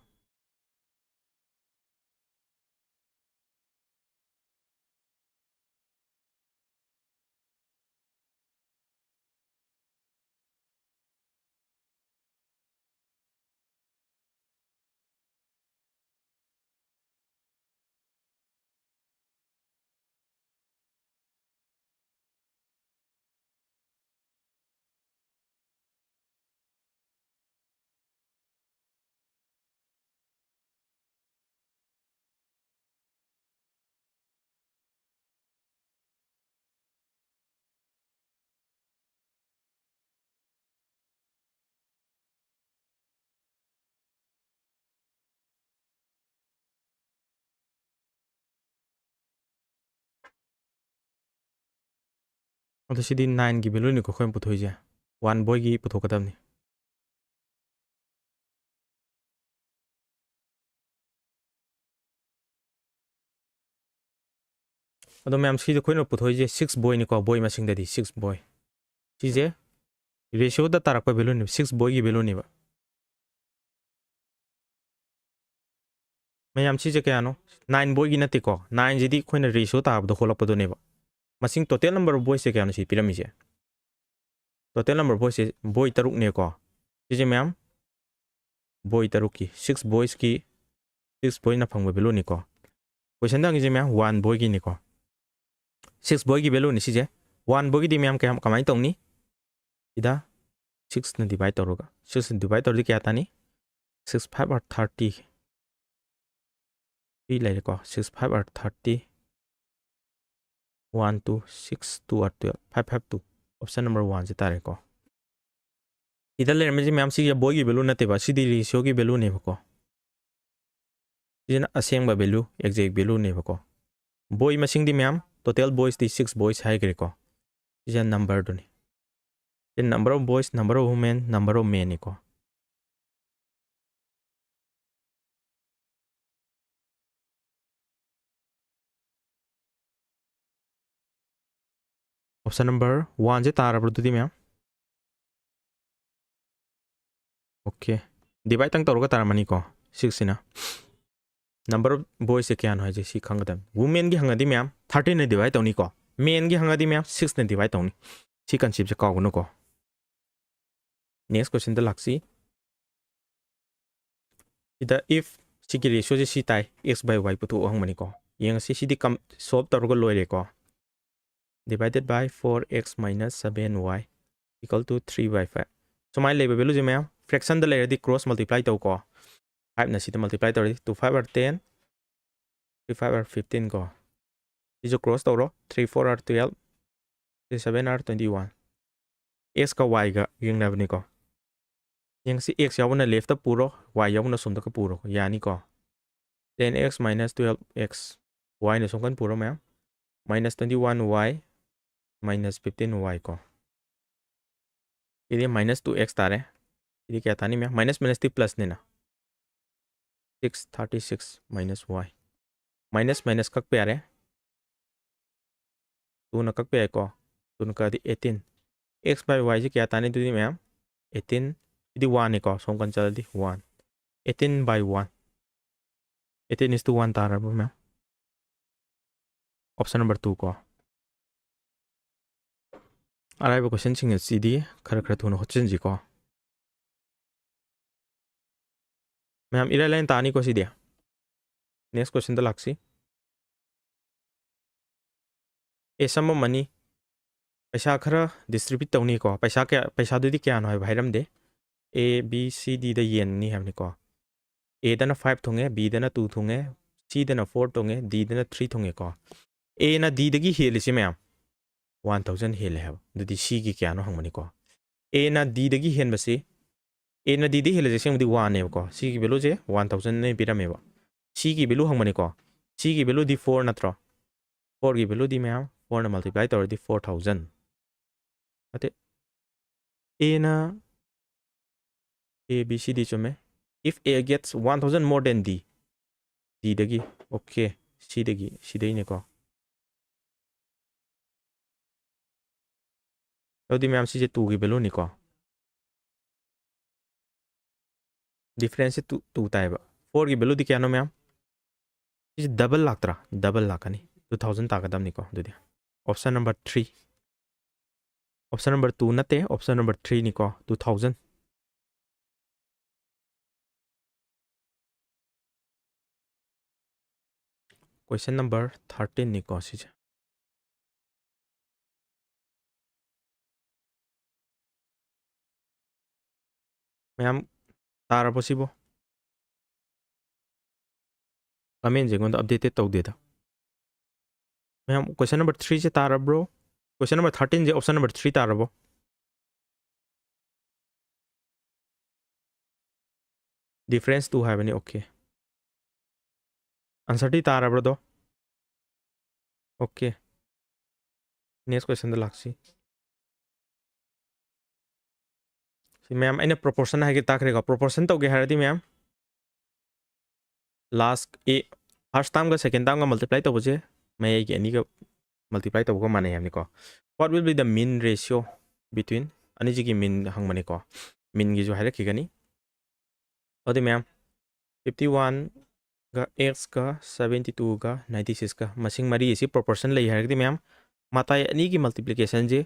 ꯑꯗꯣ ꯁꯤꯗꯤ ꯅꯥꯏꯟꯒꯤ ꯚꯦꯂꯨꯅꯤꯀꯣ ꯑꯩꯈꯣꯏꯅ ꯄꯨꯊꯣꯛꯏꯁꯦ, ꯋꯥꯟ ꯕꯣꯏꯒꯤ ꯄꯨꯊꯣꯛꯀꯗꯕꯅꯤ꯫ ꯑꯗꯣ ꯃꯌꯥꯝ, ꯁꯤꯗ ꯑꯩꯈꯣꯏꯅ ꯄꯨꯊꯣꯛꯏꯁꯦ ꯁꯤꯛꯁ ꯕꯣꯏꯅꯤꯀꯣ, ꯕꯣꯏ ꯃꯁꯤꯡꯗꯗꯤ ꯁꯤꯛꯁ ꯕꯣꯏ꯫ ꯁꯤꯁꯦ ꯔꯦꯁꯤꯌꯣꯗ ꯇꯥꯔꯛꯄ ꯚꯦꯂꯨꯅꯦꯕ, ꯁꯤꯛꯁ ꯕꯣꯏꯒꯤ ꯚꯦꯂꯨꯅꯦꯕ꯫ ꯃꯌꯥꯝ, ꯁꯤꯁꯦ ꯀꯌꯥꯅꯣ? ꯅꯥꯏꯟ ꯕꯣꯏꯒꯤ ꯅꯠꯇꯦꯀꯣ, ꯅꯥꯏꯟꯁꯤꯗꯤ ꯑꯩꯈꯣꯏꯅ ꯔꯦꯁꯤꯌꯣ ꯇꯥꯕꯗ ꯍꯣꯜꯂꯛꯄꯗꯨꯅꯦꯕ꯫ ꯃꯁꯤꯡ, total number of ꯕꯣꯏꯁꯦ ꯀꯌꯥꯅꯣ ꯁꯤ ꯄꯤꯔꯝꯃꯤꯁꯦ? Total number of ꯕꯣꯏꯁꯦ ꯕꯣꯏ ꯇꯔꯨꯛꯅꯦꯀꯣ꯫ ꯁꯤꯁꯦ ꯃꯌꯥꯝ, ꯕꯣꯏ ꯇꯔꯨꯛꯀꯤ, ꯁꯤꯛꯁ ꯕꯣꯏꯁꯀꯤ, ꯁꯤꯛꯁ ꯕꯣꯏꯅ ꯐꯪꯕ ꯚꯦꯂꯨꯅꯤꯀꯣ꯫ ꯀꯣꯏꯁꯟꯗ ꯍꯪꯉꯤꯁꯦ ꯃꯌꯥꯝ ꯋꯥꯟ ꯕꯣꯏꯒꯤꯅꯤꯀꯣ꯫ ꯁꯤꯛꯁ ꯕꯣꯏꯒꯤ ꯚꯦꯂꯨꯅꯤ ꯁꯤꯁꯦ꯫ ꯋꯥꯟ ꯕꯣꯏꯒꯤꯗꯤ ꯃꯌꯥꯝ ꯀꯌꯥꯝ, ꯀꯃꯥꯏꯅ ꯇꯧꯅꯤ? ꯁꯤꯗ ꯁꯤꯛꯁꯅ ꯗꯤꯚꯥꯏꯠ ꯇꯧꯔꯒ, ꯁꯤꯛꯁꯅ ꯗꯤꯚꯥꯏꯠ ꯇꯧꯔꯗꯤ ꯀꯌꯥ ꯇꯥꯅꯤ? Six five are thirty꯫ Three ꯂꯩꯔꯦꯀꯣ, six five are thirty, one two, six two are twelve, five five two, option number one ꯁꯦ ꯇꯥꯔꯦꯀꯣ꯫ ꯁꯤꯗ ꯂꯩꯔꯝꯃꯤꯁꯦ ꯃꯌꯥꯝ, ꯁꯤꯁꯦ ꯕꯣꯏꯒꯤ ꯚꯦꯂꯨ ꯅꯠꯇꯦꯕ, ꯁꯤꯗꯤ ꯔꯦꯁꯤꯌꯣꯒꯤ ꯚꯦꯂꯨꯅꯦꯕꯀꯣ꯫ ꯁꯤꯁꯤꯅ ꯑꯁꯦꯡꯕ ꯚꯦꯂꯨ, exact ꯚꯦꯂꯨꯅꯦꯕꯀꯣ꯫ ꯕꯣꯏ ꯃꯁꯤꯡꯗꯤ ꯃꯌꯥꯝ, total ꯕꯣꯏꯁꯇꯤ ꯁꯤꯛꯁ ꯕꯣꯏꯁ ꯍꯥꯏꯈ꯭ꯔꯦꯀꯣ꯫ ꯁꯤꯁꯦ ꯅꯝꯕꯔꯗꯨꯅꯤ꯫ ꯁꯤ number of boys, number of women, number of menꯅꯤꯀꯣ꯫ Option number one ꯁꯦ ꯇꯥꯔꯕ꯭ꯔꯣ ꯑꯗꯨꯗꯤ ꯃꯌꯥꯝ? Okay, divide ꯇꯪ ꯇꯧꯔꯒ ꯇꯥꯔꯝꯃꯅꯤꯀꯣ, ꯁꯤꯛꯁ ꯁꯤꯅ꯫ Number of boys ꯁꯦ ꯀꯌꯥꯅꯣ ꯍꯥꯏꯁꯦ ꯁꯤ ꯈꯪꯒꯗꯕꯅꯤ꯫ Women ꯒꯤ ꯍꯪꯉꯗꯤ ꯃꯌꯥꯝ, thirteen ꯅ divide ꯇꯧꯅꯤꯀꯣ, men ꯒꯤ ꯍꯪꯉꯗꯤ ꯃꯌꯥꯝ, ꯁꯤꯛꯁ ꯅ divide ꯇꯧꯅꯤ꯫ ꯁꯤ concept ꯁꯦ ꯀꯥꯎꯒꯅꯨꯀꯣ꯫ Next question ꯗ ꯂꯥꯛꯁꯤ꯫ ꯁꯤꯗ if ꯁꯤꯒꯤ ꯔꯦꯁꯤꯌꯣꯁꯦ ꯁꯤ ꯇꯥꯏ, x by y ꯄꯨꯊꯣꯛꯑꯣ ꯍꯪꯕꯅꯤꯀꯣ꯫ ꯌꯦꯡꯉꯁꯤ, ꯁꯤꯗꯤ ꯀꯝ-, solve ꯇꯧꯔꯒ ꯂꯣꯏꯔꯦꯀꯣ꯫ Divided by four x minus seven y equal to three by five꯫ ꯁꯨꯃꯥꯏꯅ ꯂꯩꯕ ꯚꯦꯂꯨꯁꯦ ꯃꯌꯥꯝ, fraction ꯗ ꯂꯩꯔꯗꯤ cross multiply ꯇꯧꯀꯣ꯫ Five ꯅ ꯁꯤꯗ multiply ꯇꯧꯔꯗꯤ two five are ten, three five are fifteen ꯀꯣ꯫ ꯁꯤꯁꯨ cross ꯇꯧꯔꯣ, three four are twelve, three seven are twenty one꯫ X ꯀ y ꯒ ꯌꯦꯡꯅꯕꯅꯤꯀꯣ꯫ ꯌꯦꯡꯁꯤ, x ꯌꯥꯎꯕꯅ left ꯇ ꯄꯨꯔꯣ, y ꯌꯥꯎꯕꯅ ꯁꯣꯝꯗꯒ ꯄꯨꯔꯣ, ꯌꯥꯅꯤꯀꯣ꯫ Ten x minus twelve x, y ꯅ ꯁꯣꯝ ꯀꯟ ꯄꯨꯔꯣ ꯃꯌꯥꯝ, minus twenty one y, minus fifteen y ꯀꯣ꯫ ꯁꯤꯗꯤ minus two x ꯇꯥꯔꯦ꯫ ꯁꯤꯗꯤ ꯀꯌꯥ ꯇꯥꯅꯤ ꯃꯌꯥꯝ? Minus minus ꯇꯤ plus ꯅꯤꯅ꯫ Six thirty six minus y꯫ Minus minus ꯀꯛꯄ ꯌꯥꯔꯦ꯫ Two ꯅ ꯀꯛꯄ ꯌꯥꯏꯀꯣ꯫ Two ꯅ ꯀꯛꯑꯗꯤ eighteen꯫ X by y ꯁꯤ ꯀꯌꯥ ꯇꯥꯅꯤ ꯑꯗꯨꯗꯤ ꯃꯌꯥꯝ? Eighteen꯫ ꯁꯤꯗꯤ one ꯅꯤꯀꯣ꯫ ꯁꯣꯝ ꯀꯟ ꯆꯠꯂꯗꯤ one꯫ Eighteen by one꯫ Eighteen is to one ꯇꯥꯔꯕ ꯃꯌꯥꯝ? Option number two ꯀꯣ꯫ ꯑꯔꯥꯏꯕ question ꯁꯤꯡ ꯑꯁꯤꯗꯤ ꯈꯔ ꯈꯔ ꯊꯨꯅ ꯍꯣꯠꯆꯤꯟꯁꯤꯀꯣ꯫ ꯃꯌꯥꯝ ꯏꯔꯥꯏ ꯂꯥꯏꯅ ꯇꯥꯅꯤꯀꯣ ꯁꯤꯗꯤ꯫ Next question the ꯂꯥꯛꯁꯤ꯫ A sum of money꯫ ꯄꯩꯁꯥ ꯈꯔ distribute ꯇꯧꯅꯤꯀꯣ꯫ ꯄꯩꯁꯥ ꯀꯌꯥ, ꯄꯩꯁꯥꯗꯨꯗꯤ ꯀꯌꯥꯅꯣ ꯍꯥꯏꯕ ꯍꯥꯏꯔꯝꯗꯦ꯫ A, B, C, D ꯗ ꯌꯦꯟꯅꯤ ꯍꯥꯏꯕꯅꯤꯀꯣ꯫ A ꯗꯅ five ꯊꯨꯡꯉꯦ, B ꯗꯅ two ꯊꯨꯡꯉꯦ, C ꯗꯅ four ꯊꯨꯡꯉꯦ, D ꯗꯅ three ꯊꯨꯡꯉꯦꯀꯣ꯫ A ꯅ D ꯗꯒꯤ ꯍꯦꯜꯂꯤꯁꯤ ꯃꯌꯥꯝ one thousand ꯍꯦꯜꯂꯦ ꯍꯥꯏꯕ꯫ ꯑꯗꯨꯗꯤ C ꯒꯤ ꯀꯌꯥꯅꯣ ꯍꯪꯕꯅꯤꯀꯣ꯫ A ꯅ D ꯗꯒꯤ ꯍꯦꯟꯕꯁꯤ, A ꯅ D ꯗꯒꯤ ꯍꯦꯜꯂꯤꯁꯦ ꯑꯁꯦꯡꯕꯗꯤ one ꯅꯦꯕꯀꯣ꯫ C ꯒꯤ value ꯁꯦ one thousand ꯅ ꯄꯤꯔꯝꯃꯦꯕ꯫ C ꯒꯤ value ꯍꯪꯕꯅꯤꯀꯣ꯫ C ꯒꯤ value ꯗꯤ four ꯅꯠꯇ꯭ꯔꯣ? Four ꯒꯤ value ꯗꯤ ꯃꯌꯥꯝ four ꯅ multiply ꯇꯧꯔꯗꯤ four thousand꯫ ꯅꯠꯇꯦ꯫ A ꯅ, A, B, C, D ꯆꯨꯝꯃꯦ꯫ If A gets one thousand more than D꯫ D ꯗꯒꯤ꯫ Okay꯫ C ꯗꯒꯤ꯫ C ꯗꯩꯅꯦꯀꯣ꯫ ꯑꯗꯨꯗꯤ ꯃꯌꯥꯝ ꯁꯤꯁꯦ two ꯒꯤ value ꯅꯤꯀꯣ꯫ Difference ꯁꯦ two, two ꯇꯥꯏꯕ꯫ Four ꯒꯤ value ꯗꯤ ꯀꯌꯥꯅꯣ ꯃꯌꯥꯝ? ꯁꯤꯁꯦ double ꯂꯥꯛꯇ꯭ꯔꯥ? Double ꯂꯥꯛꯀꯅꯤ꯫ Two thousand ꯇꯥꯒꯗꯕꯅꯤꯀꯣ ꯑꯗꯨꯗꯤ꯫ Option number three꯫ Option number two ꯅꯠꯇꯦ, option number three ꯅꯤꯀꯣ, two thousand꯫ Question number thirteen ꯅꯤꯀꯣ ꯁꯤꯁꯦ꯫ ꯃꯌꯥꯝ ꯇꯥꯔꯕꯣ ꯁꯤꯕꯣ? Comment ꯁꯦ ꯑꯩꯉꯣꯟꯗ updated ꯇꯧꯗꯦꯗ꯫ ꯃꯌꯥꯝ, question number three ꯁꯦ ꯇꯥꯔꯕ꯭ꯔꯣ? Question number thirteen ꯁꯦ option number three ꯇꯥꯔꯕꯣ? Difference two ꯍꯥꯏꯕꯅꯤ꯫ Okay꯫ Answer ꯗꯤ ꯇꯥꯔꯕ꯭ꯔꯗꯣ? Okay꯫ Next questionꯗ ꯂꯥꯛꯁꯤ꯫ ꯁꯤ ꯃꯌꯥꯝ ꯑꯩꯅ proportion ꯍꯥꯏꯒꯦ ꯇꯥꯈ꯭ꯔꯦꯀꯣ꯫ Proportion ꯇꯧꯒꯦ ꯍꯥꯏꯔꯗꯤ ꯃꯌꯥꯝ last ꯑꯦ first termꯒ second termꯒ multiply ꯇꯧꯕꯁꯦ ꯃꯌꯥꯏꯒꯤ ꯑꯅꯤꯒ multiply ꯇꯧꯕꯒ ꯃꯥꯟꯅꯩ ꯍꯥꯏꯕꯅꯤꯀꯣ꯫ What will be the mean ratio between ꯑꯅꯤꯁꯤꯒꯤ mean ꯍꯪꯕꯅꯤꯀꯣ꯫ Meanꯒꯤꯁꯨ ꯍꯥꯏꯔꯛꯈꯤꯒꯅꯤ꯫ ꯑꯗꯨꯗꯤ ꯃꯌꯥꯝ fifty oneꯒ x ꯀ seventy twoꯒ ninety sixꯀ ꯃꯁꯤꯡ ꯃꯔꯤ ꯑꯁꯤ proportion ꯂꯩ ꯍꯥꯏꯔꯒꯗꯤ ꯃꯌꯥꯝ ꯃꯇꯥꯏ ꯑꯅꯤꯒꯤ multiplicationꯁꯦ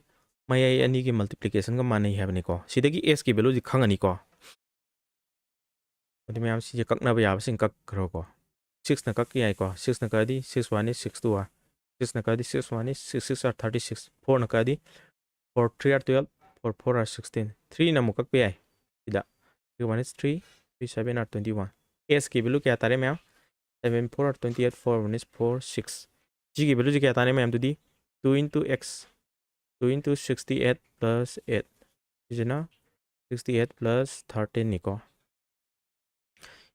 ꯃꯌꯥꯏ ꯑꯅꯤꯒꯤ multiplicationꯒ ꯃꯥꯟꯅꯩ ꯍꯥꯏꯕꯅꯤꯀꯣ꯫ ꯁꯤꯗꯒꯤ sꯀꯤ valueꯁꯤ ꯈꯪꯉꯅꯤꯀꯣ꯫ ꯑꯗꯨ ꯃꯌꯥꯝ ꯁꯤꯁꯦ ꯀꯛꯅꯕ ꯌꯥꯕꯁꯤꯡ ꯀꯛꯈ꯭ꯔꯣꯀꯣ꯫ Sixꯅ ꯀꯛꯄ ꯌꯥꯏꯀꯣ꯫ Sixꯅ ꯀꯛꯑꯗꯤ six one is six two are, sixꯅ ꯀꯛꯑꯗꯤ six one is six six are thirty six, fourꯅ ꯀꯛꯑꯗꯤ four three are twelve, four four are sixteen, threeꯅ ꯑꯃꯨꯛ ꯀꯛꯄ ꯌꯥꯏ꯫ ꯁꯤꯗ three one is three, three seven are twenty one꯫ Sꯀꯤ value ꯀꯌꯥ ꯇꯥꯔꯦ ꯃꯌꯥꯝ? Seven four are twenty eight, four one is four six꯫ ꯁꯤꯒꯤ valueꯁꯤ ꯀꯌꯥ ꯇꯥꯔꯦ ꯃꯌꯥꯝ? ꯑꯗꯨꯗꯤ two into x, two into sixty eight plus eight, ꯁꯤꯁꯤꯅ sixty eight plus thirteenꯅꯤꯀꯣ꯫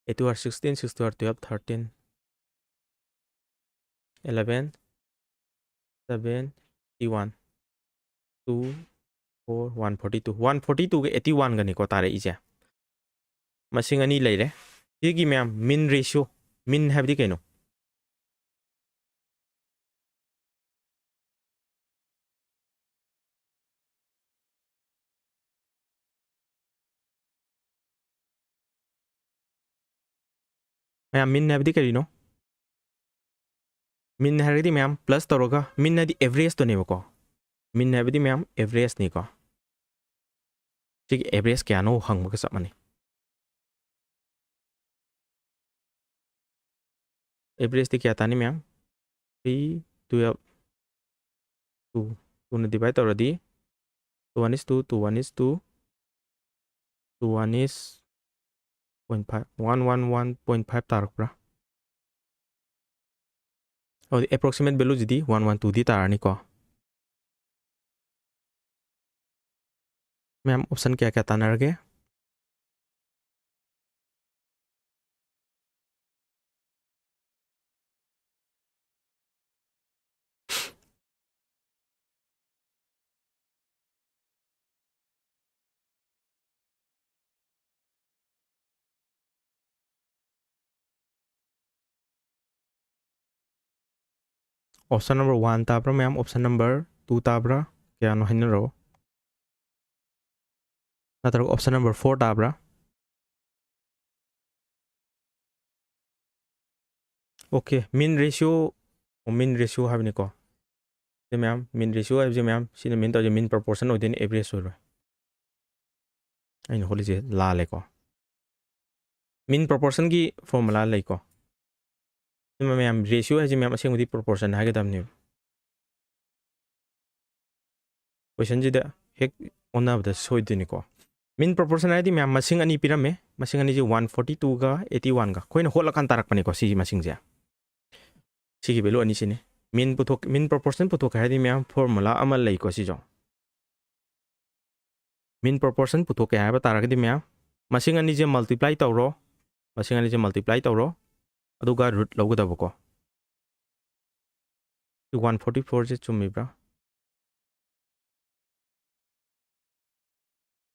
Eight two are sixteen, six two are twelve, thirteen, eleven, seven, eighty one, two, four, one forty two, one forty twoꯒ eighty oneꯒꯅꯤꯀꯣ ꯇꯥꯔꯛꯏꯁꯦ꯫ ꯃꯁꯤꯡ ꯑꯅꯤ ꯂꯩꯔꯦ꯫ ꯁꯤꯒꯤ ꯃꯌꯥꯝ mean ratio, mean ꯍꯥꯏꯕꯗꯤ ꯀꯩꯅꯣ? ꯃꯌꯥꯝ, mean ꯍꯥꯏꯕꯗꯤ ꯀꯔꯤꯅꯣ? Mean ꯍꯥꯏꯔꯒꯗꯤ ꯃꯌꯥꯝ plus ꯇꯧꯔꯒ, mean ꯍꯥꯏꯗꯤ averageꯇꯨꯅꯦꯕꯀꯣ꯫ Mean ꯍꯥꯏꯕꯗꯤ ꯃꯌꯥꯝ averageꯅꯤꯀꯣ꯫ ꯁꯤꯒꯤ average ꯀꯌꯥꯅꯣ ꯍꯪꯕꯒ ꯆꯞ ꯃꯥꯟꯅꯩ꯫ Averageꯇꯤ ꯀꯌꯥ ꯇꯥꯅꯤ ꯃꯌꯥꯝ? Three, twelve, two꯫ Twoꯅ divide ꯇꯧꯔꯗꯤ two one is two, two one is two, two one is point five, one one one point five ꯇꯥꯔꯛꯄ꯭ꯔꯥ? ꯑꯗꯨꯗꯤ approximate valueꯁꯤꯗꯤ one one twoꯗꯤ ꯇꯥꯔꯅꯤꯀꯣ꯫ ꯃꯌꯥꯝ, option ꯀꯌꯥ ꯀꯌꯥ ꯇꯥꯟꯅꯔꯒꯦ? Option number one ꯇꯥꯕ꯭ꯔꯥ ꯃꯌꯥꯝ? Option number two ꯇꯥꯕ꯭ꯔꯥ? ꯀꯌꯥꯅꯣ ꯍꯥꯏꯅꯔꯛꯑꯣ꯫ ꯅꯠꯇ꯭ꯔꯒ option number four ꯇꯥꯕ꯭ꯔꯥ? Okay, mean ratio, mean ratio ꯍꯥꯏꯕꯅꯤꯀꯣ꯫ ꯁꯤ ꯃꯌꯥꯝ, mean ratio ꯍꯥꯏꯕꯁꯦ ꯃꯌꯥꯝ, ꯁꯤꯅ mean ꯇꯧꯔꯤꯁꯦ mean proportion ꯑꯣꯏꯗꯣꯏꯅꯤ, average ꯑꯣꯏꯔꯣꯏ꯫ ꯑꯩꯅ ꯍꯣꯠꯂꯤꯁꯦ ꯂꯥꯜꯂꯦꯀꯣ꯫ Mean proportionꯒꯤ formula ꯂꯩꯀꯣ꯫ ꯁꯤꯃ ꯃꯌꯥꯝ, ratio ꯍꯥꯏꯁꯦ ꯃꯌꯥꯝ ꯑꯁꯦꯡꯕꯗꯤ proportion ꯍꯥꯏꯒꯗꯕꯅꯦꯕ꯫ Questionꯁꯤꯗ ꯍꯦꯛ ꯑꯣꯟꯅꯕꯗ ꯁꯣꯏꯗꯣꯏꯅꯤꯀꯣ꯫ Mean proportion ꯍꯥꯏꯗꯤ ꯃꯌꯥꯝ ꯃꯁꯤꯡ ꯑꯅꯤ ꯄꯤꯔꯝꯃꯦ꯫ ꯃꯁꯤꯡ ꯑꯅꯤꯁꯦ one forty twoꯒ eighty oneꯒ꯫ ꯑꯩꯈꯣꯏꯅ ꯍꯣꯠꯂꯀꯥꯟ ꯇꯥꯔꯛꯄꯅꯤꯀꯣ ꯁꯤꯒꯤ ꯃꯁꯤꯡꯁꯦ꯫ ꯁꯤꯒꯤ value ꯑꯅꯤꯁꯤꯅꯤ꯫ Mean ꯄꯨꯊꯣꯛ-, mean proportion ꯄꯨꯊꯣꯛꯀꯦ ꯍꯥꯏꯔꯗꯤ ꯃꯌꯥꯝ formula ꯑꯃ ꯂꯩꯀꯣ ꯁꯤꯁꯨ꯫ Mean proportion ꯄꯨꯊꯣꯛꯀꯦ ꯍꯥꯏꯕ ꯇꯥꯔꯒꯗꯤ ꯃꯌꯥꯝ, ꯃꯁꯤꯡ ꯑꯅꯤꯁꯦ multiply ꯇꯧꯔꯣ, ꯃꯁꯤꯡ ꯑꯅꯤꯁꯦ multiply ꯇꯧꯔꯣ, ꯑꯗꯨꯒ root ꯂꯧꯒꯗꯕꯀꯣ꯫ ꯁꯤ one forty fourꯁꯦ ꯆꯨꯝꯃꯤꯕ꯭ꯔꯥ?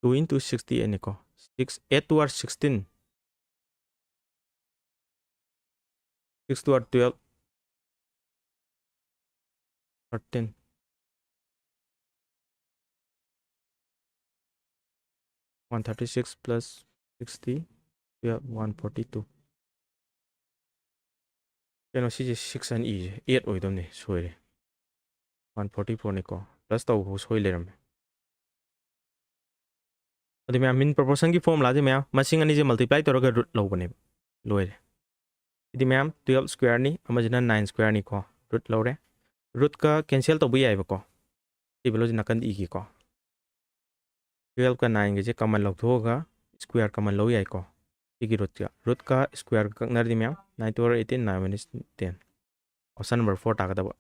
Two into sixty eight ꯅꯤꯀꯣ꯫ Six, eight two are sixteen. Six two are twelve. Thirteen. One thirty six plus sixty, twelve, one forty two. ꯀꯩꯅꯣ, ꯁꯤꯁꯦ six ꯍꯥꯏꯅ ꯏꯁꯦ eight ꯑꯣꯏꯗꯕꯅꯤ, ꯁꯣꯏꯔꯦ꯫ One forty fourꯅꯤꯀꯣ꯫ Plus ꯇꯧꯕ ꯁꯣꯏ ꯂꯩꯔꯝꯃꯦ꯫ ꯑꯗꯨ ꯃꯌꯥꯝ, mean proportionꯒꯤ formulaꯁꯦ ꯃꯌꯥꯝ, ꯃꯁꯤꯡ ꯑꯅꯤꯁꯦ multiply ꯇꯧꯔꯒ root ꯂꯧꯕꯅꯦꯕ꯫ ꯂꯣꯏꯔꯦ꯫ ꯁꯤꯗꯤ ꯃꯌꯥꯝ, twelve squareꯅꯤ, ꯑꯃꯁꯤꯅ nine squareꯅꯤꯀꯣ꯫ Root ꯂꯧꯔꯦ꯫ Rootꯀ cancel ꯇꯧꯕ ꯌꯥꯏꯕꯀꯣ꯫ ꯁꯤ valueꯁꯦ ꯅꯥꯀꯟꯗ ꯏꯒꯦꯀꯣ꯫ Twelveꯀ nineꯒꯁꯦ common ꯂꯧꯊꯣꯛꯑꯒ square common ꯂꯧ ꯌꯥꯏꯀꯣ꯫ ꯁꯤꯒꯤ rootꯀ, rootꯀ squareꯒ ꯀꯛꯅꯔꯗꯤ ꯃꯌꯥꯝ, nine two are eighteen, nine one is ten꯫ Option number four ꯇꯥꯒꯗꯕ꯫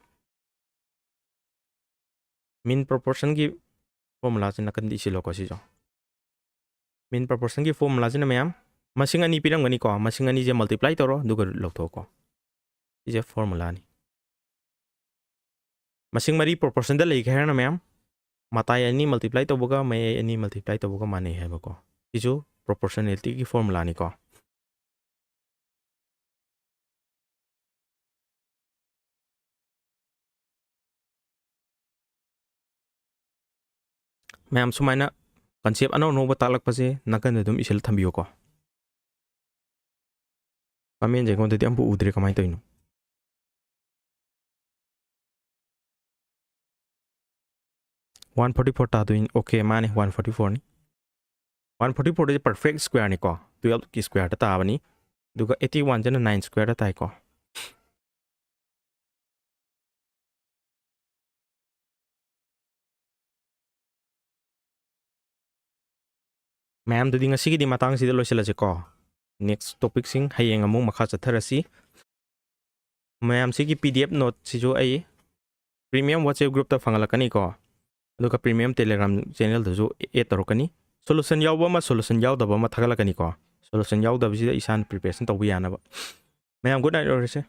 Mean proportionꯒꯤ formulaꯁꯤ ꯅꯥꯀꯟꯗ ꯏꯁꯤꯜꯂꯣꯀꯣ ꯁꯤꯁꯨ꯫ Mean proportionꯒꯤ formulaꯁꯤꯅ ꯃꯌꯥꯝ, ꯃꯁꯤꯡ ꯑꯅꯤ ꯄꯤꯔꯝꯒꯅꯤꯀꯣ, ꯃꯁꯤꯡ ꯑꯅꯤꯁꯦ multiply ꯇꯧꯔꯣ, ꯑꯗꯨꯒ root ꯂꯧꯊꯣꯛꯑꯣꯀꯣ꯫ ꯁꯤꯁꯦ formulaꯅꯤ꯫ ꯃꯁꯤꯡ ꯃꯔꯤ proportionꯗ ꯂꯩꯒꯦ ꯍꯥꯏꯔꯒꯅ ꯃꯌꯥꯝ, ꯃꯇꯥꯏ ꯑꯅꯤ multiply ꯇꯧꯕꯒ ꯃꯌꯥꯏ ꯑꯅꯤ multiply ꯇꯧꯕꯒ ꯃꯥꯟꯅꯩ ꯍꯥꯏꯕꯀꯣ꯫ ꯁꯤꯁꯨ proportionalityꯒꯤ formulaꯅꯤꯀꯣ꯫ ꯃꯌꯥꯝ ꯁꯨꯃꯥꯏꯅ concept ꯑꯅꯧ ꯑꯅꯧꯕ ꯇꯥꯛꯂꯛꯄꯁꯦ ꯅꯥꯀꯟꯗ ꯑꯗꯨꯝ ꯏꯁꯤꯜꯂ ꯊꯝꯕꯤꯌꯨꯀꯣ꯫ ꯀꯃꯦꯟꯁꯦ ꯑꯩꯉꯣꯟꯗꯗꯤ ꯑꯝꯐꯥꯎ ꯎꯗ꯭ꯔꯦ, ꯀꯃꯥꯏꯅ ꯇꯧꯔꯤꯅꯣ? One forty four ꯇꯥꯗꯣꯏꯅꯤ꯫ Okay, ꯃꯥꯅꯦ, one forty fourꯅꯤ꯫ One forty fourꯗꯤ perfect squareꯅꯤꯀꯣ, twelveꯀꯤ squareda ꯇꯥꯕꯅꯤ꯫ ꯑꯗꯨꯒ eighty oneꯁꯤꯅ nine squareda ꯇꯥꯏꯀꯣ꯫ ꯃꯌꯥꯝꯗꯨꯗꯤ ꯉꯁꯤꯒꯤꯗꯤ ꯃꯇꯥꯡꯁꯤꯗ ꯂꯣꯏꯁꯤꯜꯂꯁꯤꯀꯣ꯫ Next topicꯁꯤꯡ ꯍꯌꯦꯡ ꯑꯃꯨꯛ ꯃꯈꯥ ꯆꯠꯊꯔꯁꯤ꯫ ꯃꯌꯥꯝꯁꯤꯒꯤ PDF noteꯁꯤꯁꯨ ꯑꯩ premium WhatsApp groupꯇ ꯐꯪꯍꯜꯂꯛꯀꯅꯤꯀꯣ꯫ ꯑꯗꯨꯒ premium Telegram channelꯗꯁꯨ add ꯇꯧꯔꯛꯀꯅꯤ꯫ Solution ꯌꯥꯎꯕ ꯑꯃ, solution ꯌꯥꯎꯗꯕ ꯑꯃ ꯊꯥꯒꯠꯂꯛꯀꯅꯤꯀꯣ꯫ Solution ꯌꯥꯎꯗꯕꯁꯤꯗ ꯏꯁꯥꯅ preparation ꯇꯧꯕ ꯌꯥꯅꯕ꯫ ꯃꯌꯥꯝ good night ꯑꯣꯏꯔꯁꯦ꯫